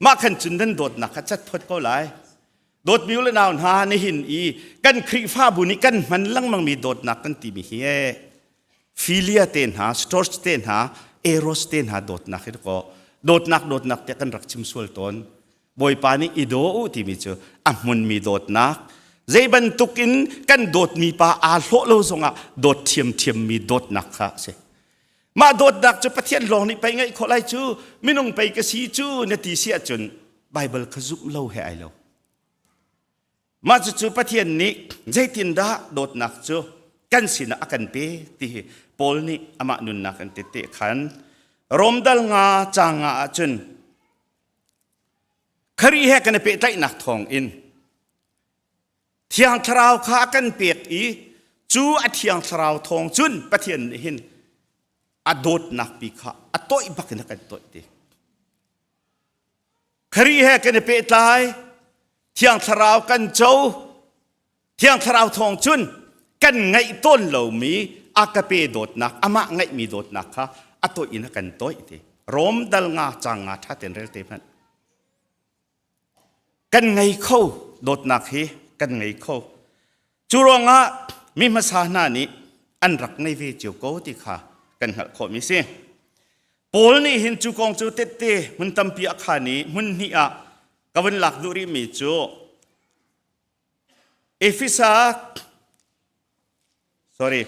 mah khan cun nan dawtnak kha cat phot ko lai dawtmi le nau hna nihin i kan Khrihfabu nih kan hman lengmang mi dawtnak kan timi hi e philia te hna storch te hna eros te hna dawtnak hi ko dawtnak dawtnak te kan rak chim sual tawn Bawipa nih i daw u timi cu a hmunmi dawtnak zei bantuk in kan dawtmi pa aa hlawh lo zongah dawt ṭhiamṭhiammi dawtnak kha a si. Mah dawtnak cu Pathian lawng nih pei ngeih khawh lai cu minung pei ka si cu na ti si ahcun Baibal kha zumh lo he ai lo. Mah cucu Pathian nih zeitindah dawtnak cu kan sinah a kan pek ti hi Paul nih amah nunnak in tette khan Rom dal nga caang nga ahcun Khrih he kan i pehtlaihnak thawng in Thiang Thlarau kha a kan pek i cu a Thiang Thlarau thawng cun Pathian nih hin a dawtnak pi kha a toih bak in a kan toih ti. Khrih he kan i pehtlai, Thiang Thlarau kan co, Thiang Thlarau thawng cun kan ngaih tawn lomi a ka pe dawtnak, amah ngaihmi dawtnak kha a toih in a kan toih ti. Rom dal nga cang nga ṭha ten rel te hmanh. Kan ngei kho dawtnak hi kan ngei kho. Cu ruangah mi hmasa hna nih an rak ngei ve cio ko ti kha kan hngalh khawhmi si. Paul nih hin cu kong cu tette hmun tampi a khan i hmun hnih ah ka vun lak duh rihmi cu Efesa sorry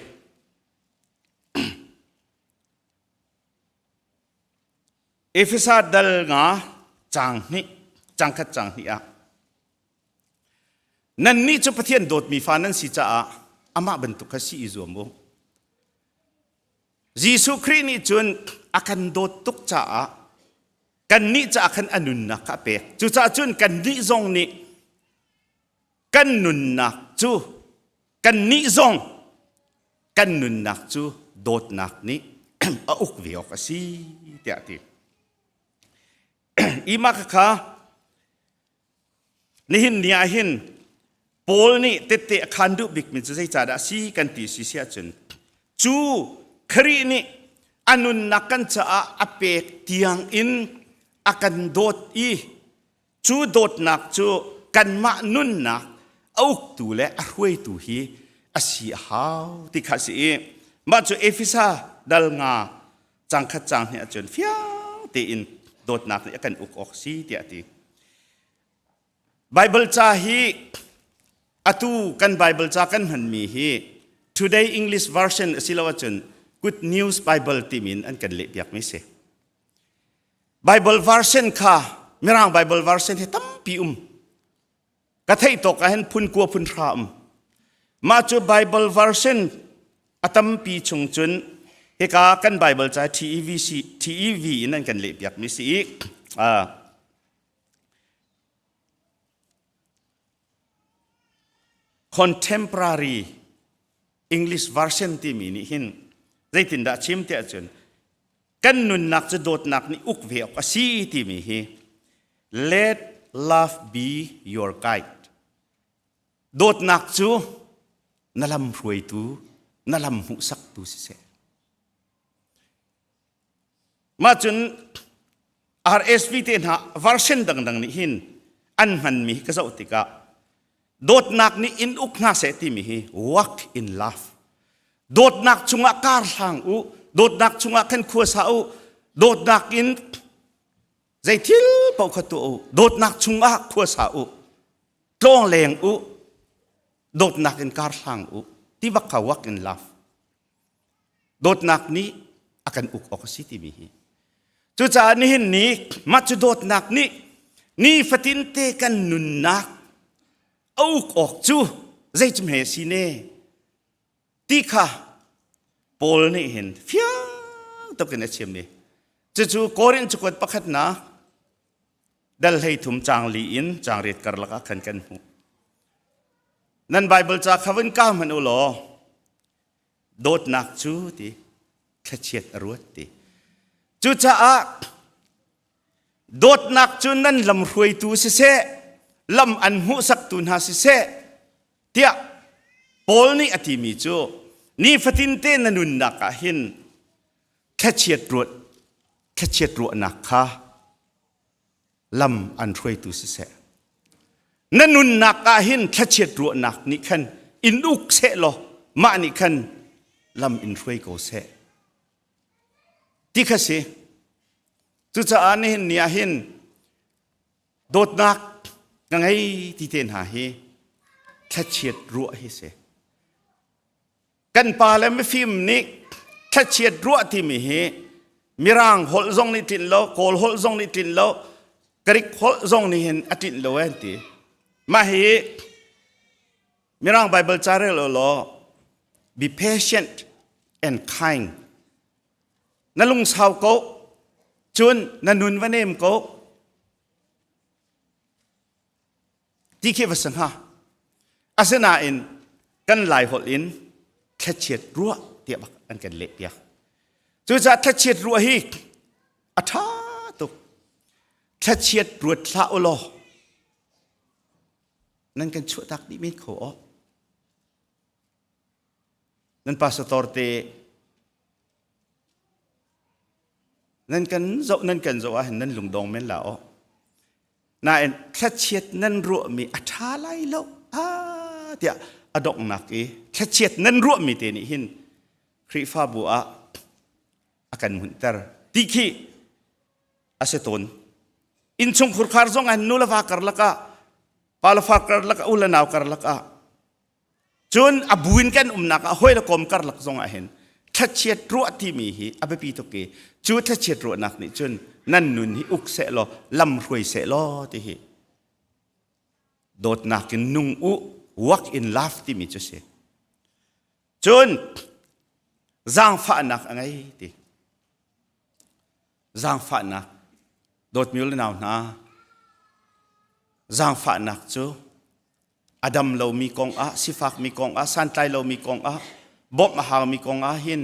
Efesa dal nga cang hnih cang khat cang hnih ah nannih cu Pathian dawtmi fa nan si caah amah bantuk kha si i zuam u Jesuh Khrih nih cun a kan dawt tuk caah kannih caah khan a nunnak kha a pek. Cucaah cun kannih zong nih kan nunnak cu kannih zong kan nunnak cu dawtnak nih a uk ve awk a si tiah a ti. Ima kha Nihin ni ah hin Paul nih tette a khaan duh bikmi cu zeicahdah a si kan ti si si ahcun cu Khrih nih a nunnak kan caah a pek tiang in a kan dawt i cu dawtnak cu kanmah nunnak a uktu le a hruaitu hi a si a hau ti kha a si i mah cu Efesa dal nga cangkhat cang hnih ahcun fiang tein dawtnak nih a kan uk awk si tiah a ti. Bible ca hi atu kan Bible ca kan hmanmi hi Today English version a si lo ahcun Good News Bible timin an kan lehpiakmi si. Bible version kha Mirang Bible version hi tampi um. Ka theih tawk ah hin phun kua phun hra um. Mah cu Bible version a tampi chung cun hika kan Bible ca TEV, TEV in an kan lehpiakmi si i uh, Contemporary English version timi nih hin zeitindah chim tiah cun kan nunnak cu dawtnak nih uk ve awk a si timi hi let love be your guide dawtnak cu Na lam hruaitu, na lam hmuhsaktu siseh. Mah cun RSV te hna version dangdang nih hin an hmanmi ka zoh tikah dawtnak nih in uk hna seh timi hi walk in love dawtnak chungah kar hlang u dawtnak chungah khan khua sa u dawtnak in zei thil paoh kha tuah u dawtnak chungah khua sa u tlawng leng u dawtnak in kar hlang u ti bak kha walk in love Dawtnak nih a kan uk awk a si timi hi. Cucaah nihin ni mah cu dawtnak nih nifatin te kan nunnak a uk awk cu zei cu hme si ne ti kha Paul nih hin fiang tuk in a chim i cucu Korin cakuat pakhatnak dal hlei thum caang li in caang riat karlak ah khan kan hmuh. Nan Bible ca kha vun kau hmanh u law dawtnak cu ti thlachiat a ruat ti. Cucaah dawtnak cu nan lam hruaitu siseh, lam an hmuhsaktu hna siseh tiah Paul nih a timi cu nifatin te na nunnak ah hin thlachiat ruat thlachiat ruahnak kha lam an hruaitu siseh na nunnak ah hin thlachiat ruahnak nih khan in uk seh law mah nih khan lam in hruai ko seh ti kha si cucaah nihin ni ah hin dawtnak ka ngei ti te hna hi thlachiat ruah hi si Kan pa le mifim nih thlachiat ruah timi hi Mirang holh zong nih tlinh lo, Kawl holh zong nih tlinh lo, Greek holh zong nih hin a tlinh lo an ti. Mah hi Mirang Bible ca rel law be patient and kind. Na lungsau ko, cun na nun va nem ko. Ti khi va si hnga. Asinain kan Lai holh in thlachiat ruah tiah bak an kan leh piak. Cucaah thlachiat ruah hi a ṭha tuk. Thlachiat ruat hlah u law nan kan chuahtak dih men kho aw. Nan pastor te Nan kan zoh nan kan zoh ahhin nan lungdong men la aw. Nain thlachiat nan ruahmi a ṭha lai lo ah tiah a donghnak i thlachiat nan ruahmi te nih hin Khrihfabu ah a kan hmunhter ti khi a si tawn. Innchung khurkhar zong ah nu le va karlak ah pa le fa karlak ah u le nau karlak ah Cun a bu in kan umnak ah hawi le kom karlak zong ah hin thlachiat ruah timi hi a biapi tuk i cu thlachiat ruahnak nih cun nan nun hi uk seh law lam hruai seh law ti hi dawtnak in nung u work in love timi cu si. Cun zaangfahnak a ngei ti. Zaangfahnak dawtmi le nau hna zaangfahnak cu a dam lomi kong ah sifakmi kong ah santlai lomi kong ah bawmh a haumi kong ah hin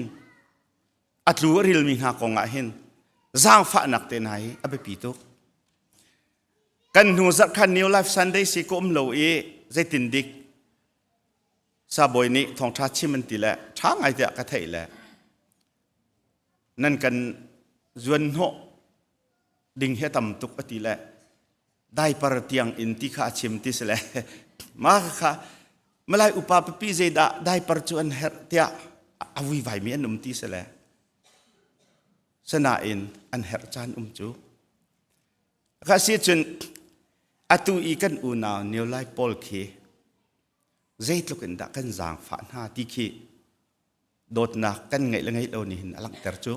a tlu a rilmi hna kong ah hin zaangfahnak te hna hi a biapi tuk kan hnu zarh khan New Life Sunday si ka um lo i zeitin dik sabawi nih thawngṭha chim an ti le ṭha ngai tiah ka theih le nan kan zuan hnawh ding hi a tam tuk a ti le diaper tiang in ti kha a chim ti si le ma kha malai upa pipi zeidah diaper cu an herh tiah a vuivai mi an um ti si le sanain an herh caan um cu kha si cun atu i kan unau New Life pawl khi zeitluk in dah kan zaangfah hna ti khi dawtnak kan ngeih le ngeih lo nih hin a langhter cu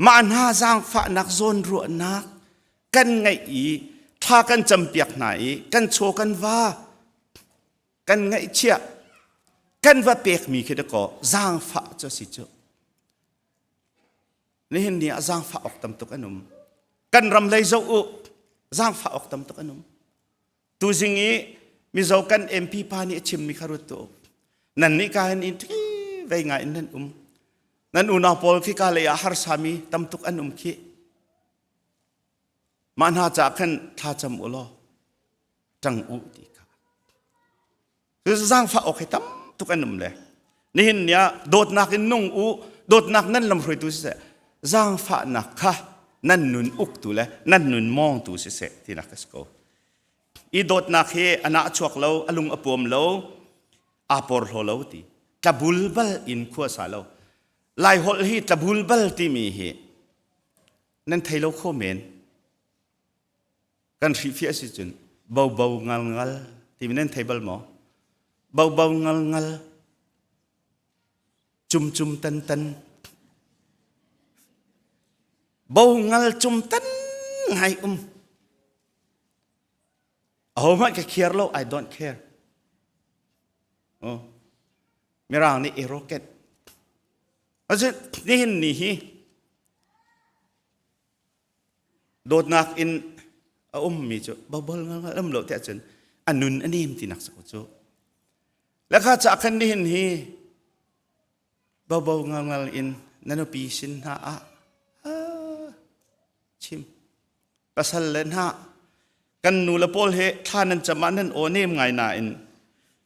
mah hna zaangfahnak zawnruahnak kan ngeih i thla kan campiak hna i kan chaw kan va kan ngaihchiah kan va pekmi khi dakaw zaangfah cu a si cu nihin ni ah zaangfah awk tam tuk an um kan ram lei zoh u zaangfah awk tam tuk an um Tuzing i Mizo kan MP pa nih a chimmi kha ruat tuah u. Nan nih ka hin in vei ngai in nan um. Nan unau pawl khi ka lei ah harsami tam tuk an um khi. Mah hna caah khan thlacam u law ṭang u ti kha. Zaangfah awk hi tampi. tuk an um le. Nihin ni ah dawtnak in nung u, dawtnak nan lamhruaitu siseh, zaangfahnak kha nan nun uktu le nan nun mawngtu siseh tinak a si ko. I dawtnak hi a nah chuak lo, a lung a puam lo, aa porhlaw lo ti. Tlabul bal in khua sa lo. Lai holh hi tlabul bal timi hi nan thei lo kho men. Kan hrifiah si cun bo bo ngal ngal timi nan thei bal maw? Bo bo ngal ngal cum cum tan tan bo ngal cum tan ngai um aho hmanh ka care lo I don't care oh mirang nih arrogant Asin nihin ni hi Dawtnak in a ummi cu bobol ngal um lo tiah cun a nun a nem tinak sa cu. Le kha ca khan nihin hi bobo ngal ngal in na nupi sin hna ah chim pasal le hna kan nu le pawl he thla nan cam ah nan aw nem ngai nain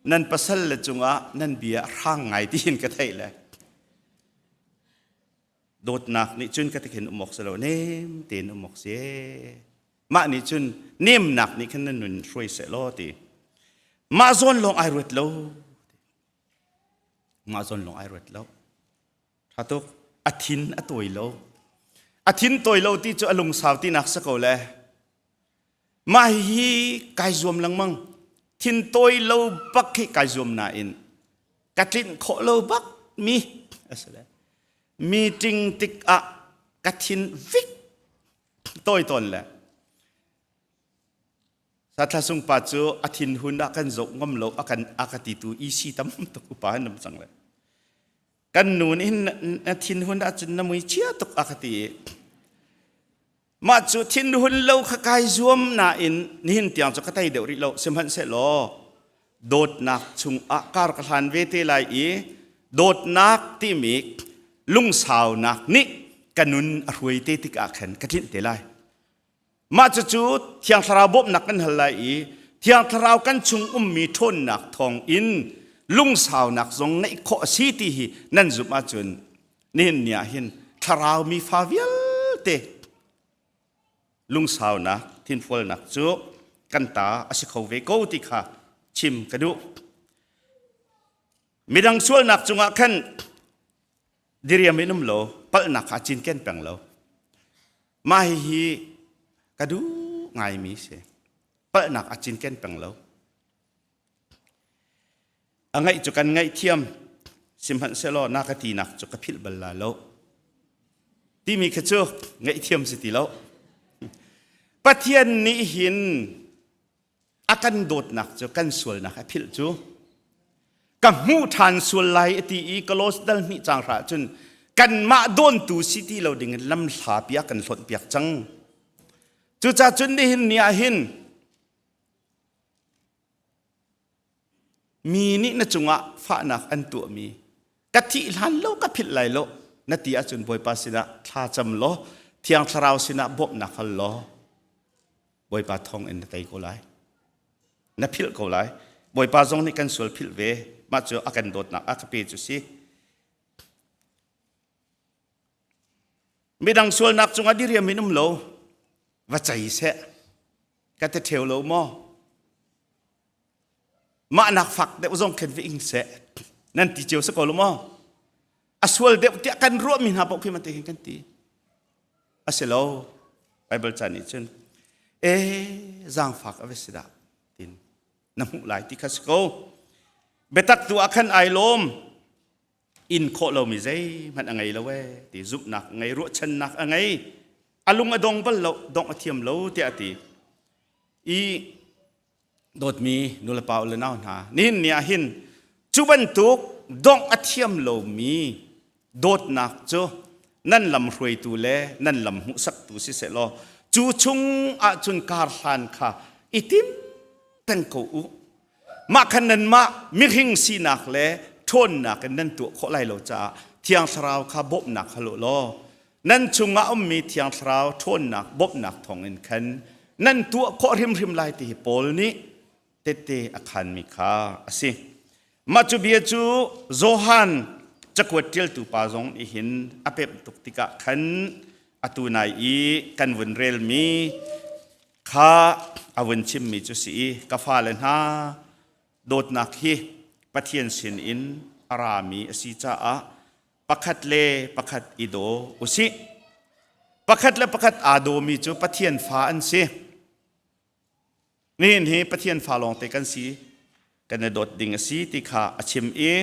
nan pasal le cungah nan bia hrang ngai tiin ka theih le Dawtnak nih cun ka tikhin um awk si lo, nem tein um awk si. Mah nih cun nemnak nih khan na nun hruai seh law ti. Mah zawn lawng ai ruat lo. Mah zawn lawng ai ruat lo. Tha tuk. A thin a tawi lo. A thin tawi lo ti cu a lungsau tinak si ko le. Mah hi kai zuam lengmang. Thin tawi lo bak hi kai zuam nain ka tlinh khawh lo bak mi a si le. Meeting tikah ka thin vik tawi tawn le Sathla sung pa cu a thinhun ah kan zoh ngam lo a kan a ka titu EC tam tuk upa an um cang le kan nu nih na thinhun ahcun na mui chia tuk a ka ti i Mah cu thinhun lo kha kai zuam nain nihin tiang cu ka tei deuh rih lo. Sihmanhsehlaw dawtnak chungah kar ka hlan ve te lai i dawtnak timi lungsaunak nih ka nun a hruai te tikah khan ka tlinh te lai. Mah cucu Thiang Thlarau bawmhnak kan hal lai i Thiang Thlarau kan chung ummi ṭhawnnak thawng in lungsaunak zong ngeih khawh a si ti hi nan zumh ahcun nihin ni ah hin thlarau mi fa vialte lungsaunak thinfualnak cu kan ta a si kho ve ko ti kha chim ka duh midang sualnak cungah khan diriam in um lo palhnak kha cinken peng lo mah hihi ka duh ngaimi si palhnak a cinken peng lo A ngaih cu kan ngaihthiam, sihmanhsehlaw na ka tinak cu ka philh bal la lo. Timi kha cu ngaihthiam si ti lo. Pathian nih hin a kan dawtnak cu kan sualnak a philh cu ka hmuh ṭhan sual lai a ti i Kolos dal hnih cang hra cun kanmah dawntu si ti lo dingin lamhla piak kan hlonh piak cang. Cucaah cun nihin ni ah hin Mi nih na cungah fahnak an tuahmi ka thih hlan lo ka philh lai lo na ti ahcun Bawipa sinah thla cam law Thiang Thlarau sinah bawmhnak hal law Bawipa thawng in na tei ko lai. Na philh ko lai. Bawipa zong nih kan sual philh ve. Mah cu a kan dawtnak a ka pe cu si. Midang sualnak cungah diriam in um lo. Va cei seh. Ka te ṭheo lo maw? Mah nak fak deuh zong khin va ing seh. Nan ti cio si ko lo maw? A sual deuh tiah kan ruahmi hna paoh khi man te hin kan ti. A si lo. Bible ca nih cun e zaangfak a va si dah tin na hmuh lai ti kha si ko. Biatak tu ah khan ai lawm. In khawh lomi zeihmanh a ngei lo ee ti zumhnak a ngei ruahchannak a ngei a lung a dong bal lo dongh a thiam lo tiah a ti i dawtmi nulepa u le nau hna nihin ni ah hin cu bantuk dongh a thiam lomi dawtnak cu nan lam hruaitu le nan lam hmuhsaktu si seh law cu chung ahcun kar hlan kha i tim peng ko u Mah khan nanmah mihring sinak le ṭhawnnak in nan tuah khawh lai lo caah Thiang Thlarau kha bawmhnak hal u law nan chungah ummi Thiang Thlarau ṭhawnnak bawmhnak thawngin khan nan tuah khawh hrimhrim lai ti hi Paul nih tehte a khaanmi kha a si. Mah cu bia cu Johan cakuat ṭialtu pa zong nih hin a pemh tuk tikah khan atu nai i kan vun relmi kha a vun chimmi cu si i ka fale hna dawtnak hi Pathian sinin a rami a si caah pakhat le pakhat i daw usih. Pakhat le pakhat aa dawmi cu Pathian fa an si. Nihin hi Pathian fa lawngte kan si, kan i dawt ding a si ti kha a chim i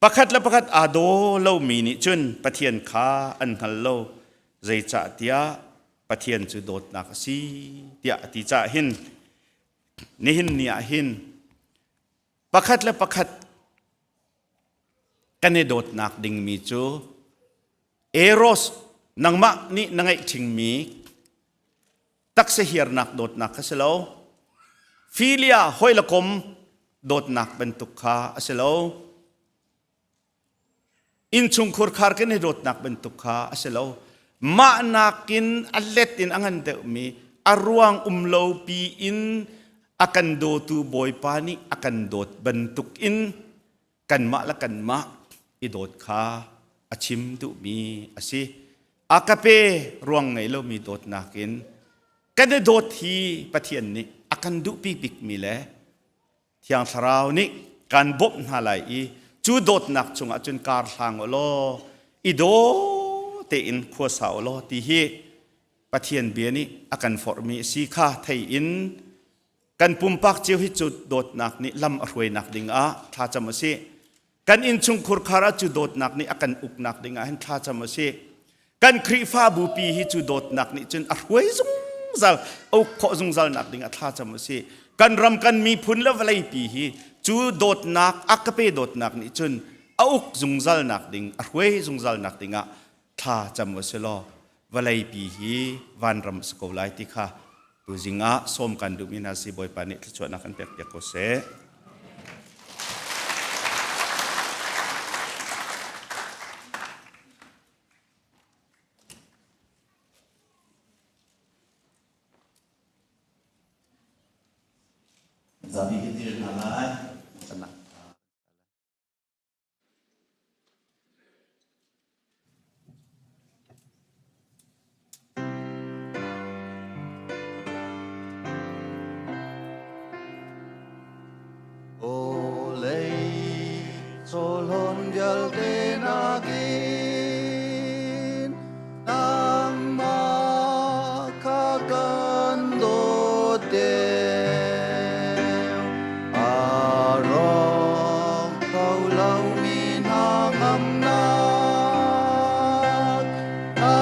pakhat le pakhat aa daw lomi nih cun Pathian kha an hngal lo, zeicahtiah Pathian cu dawtnak a si tiah a ti caah hin nihin ni ah hin pakhat le pakhat kan i dawtnak dingmi cu Eros nangmah nih na ngeih ṭhingmi taksa hiarnak dawtnak kha si lo Philia hawi le kom dawtnak bantuk kha a si lo innchungkhur khar kan i dawtnak bantuk kha a si lo mah nakin a let in a ngan deuhmi a ruang um lo pi in a kan dawtu Bawipa nih a kan dawt bantuk in kanmah le kanmah i dawt kha a chim duhmi a si. Agape ruang ngei lomi dawtnak in kan i dawt hi Pathian nih a kan duhpi bikmi le Thiang Thlarau nih kan bawmh hna lai i cu dawtnak chungah cun kar hlang u law i daw tein khuasa u law ti hi Pathian bia nih a kan forhmi a si kha thei in kan pumpak cio hi cu dawtnak nih lam a hruainak dingah thlacam a si. Kan innchungkhur khar ah cu dawtnak nih a kan uknak dingah hin thlacam a si. Kan Khrihfabu pi hi cu dawtnak nih cun a hruai zungzal, a uk khawh zungzal nak dingah thlacam a si. Kan ram kan miphun le vawlei pi hi cu dawtnak a ka pe dawtnak nih cun a uk zungzal nak ding, a hruai zungzal nak dingah thla cam u si law vawlei pi hi vanram a si ko lai ti kha tuzing ah sawm kan duhmi hna si Bawipa nih thluachuahnak kan pek piak ko seh. Zapi kan dir hna lai. Olei chawhlawn vialte nakin nangmah kha kan dawt deuh. A rawk kho lomi hna ngamnak na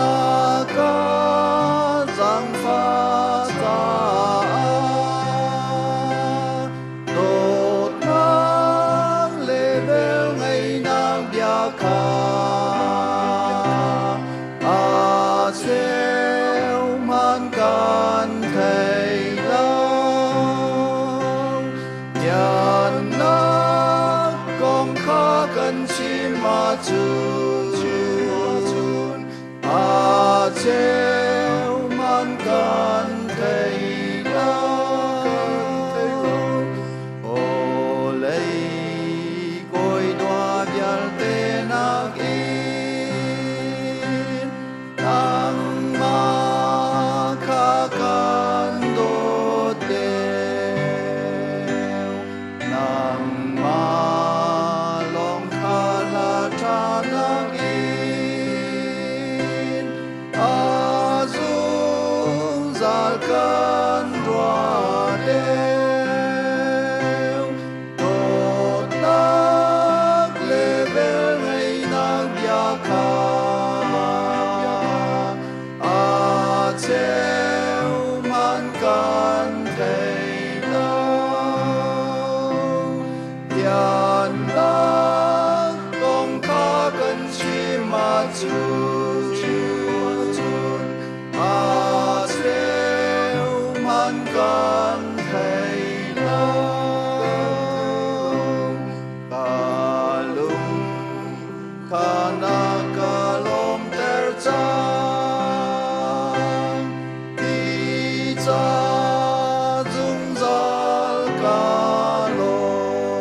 ka zaangfah caah dawtnak le velngeihnak bia kha a cheu hmanh kan thei lo. Thiannak kong kha kan chim ahcun a cheu man kan thei lo. Aw lei kawi dua vialte nakin Nangmah kha kan dawt deuh. Nangmah lawng kha hla ṭha nakin a zungzal kan ruah deuh. Dawtnak le velngeihnak bia kha a cheu man kan thei lo. Thiannak kong kha kan chim ahcun a cheu man kan thei lo. Ka lung kha na ka lawmter cang ti ca zungzal ka lawm.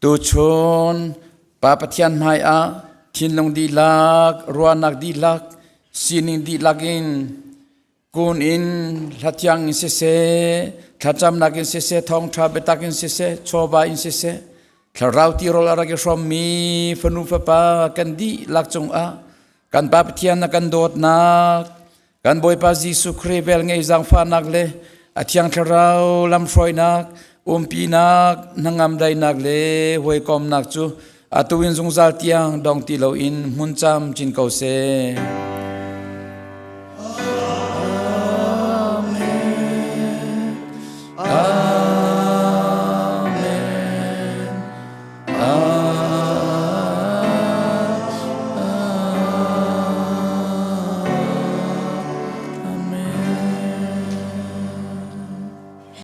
Tuchun Pa Pathian hmai ah thinlung dihlak, ruahnak dihlak, sining dihlak in kun in hlathiang in siseh, thlacamnak in siseh, thawngṭha biatak in siseh, chawva in siseh, thlarau tirawl a rak i hrawmmi fanu fapa kan dihlak cungah kan Pa Pathian na kan dawtnak, kan Bawipa Jesuh Khrih velngeih zaangfahnak le a Thiang Thlarau lamhruainak, umpinak, hnangam daihnak le hawikomnak cu atu in zungzal tiang dong ti loin hmun camcin ko seh.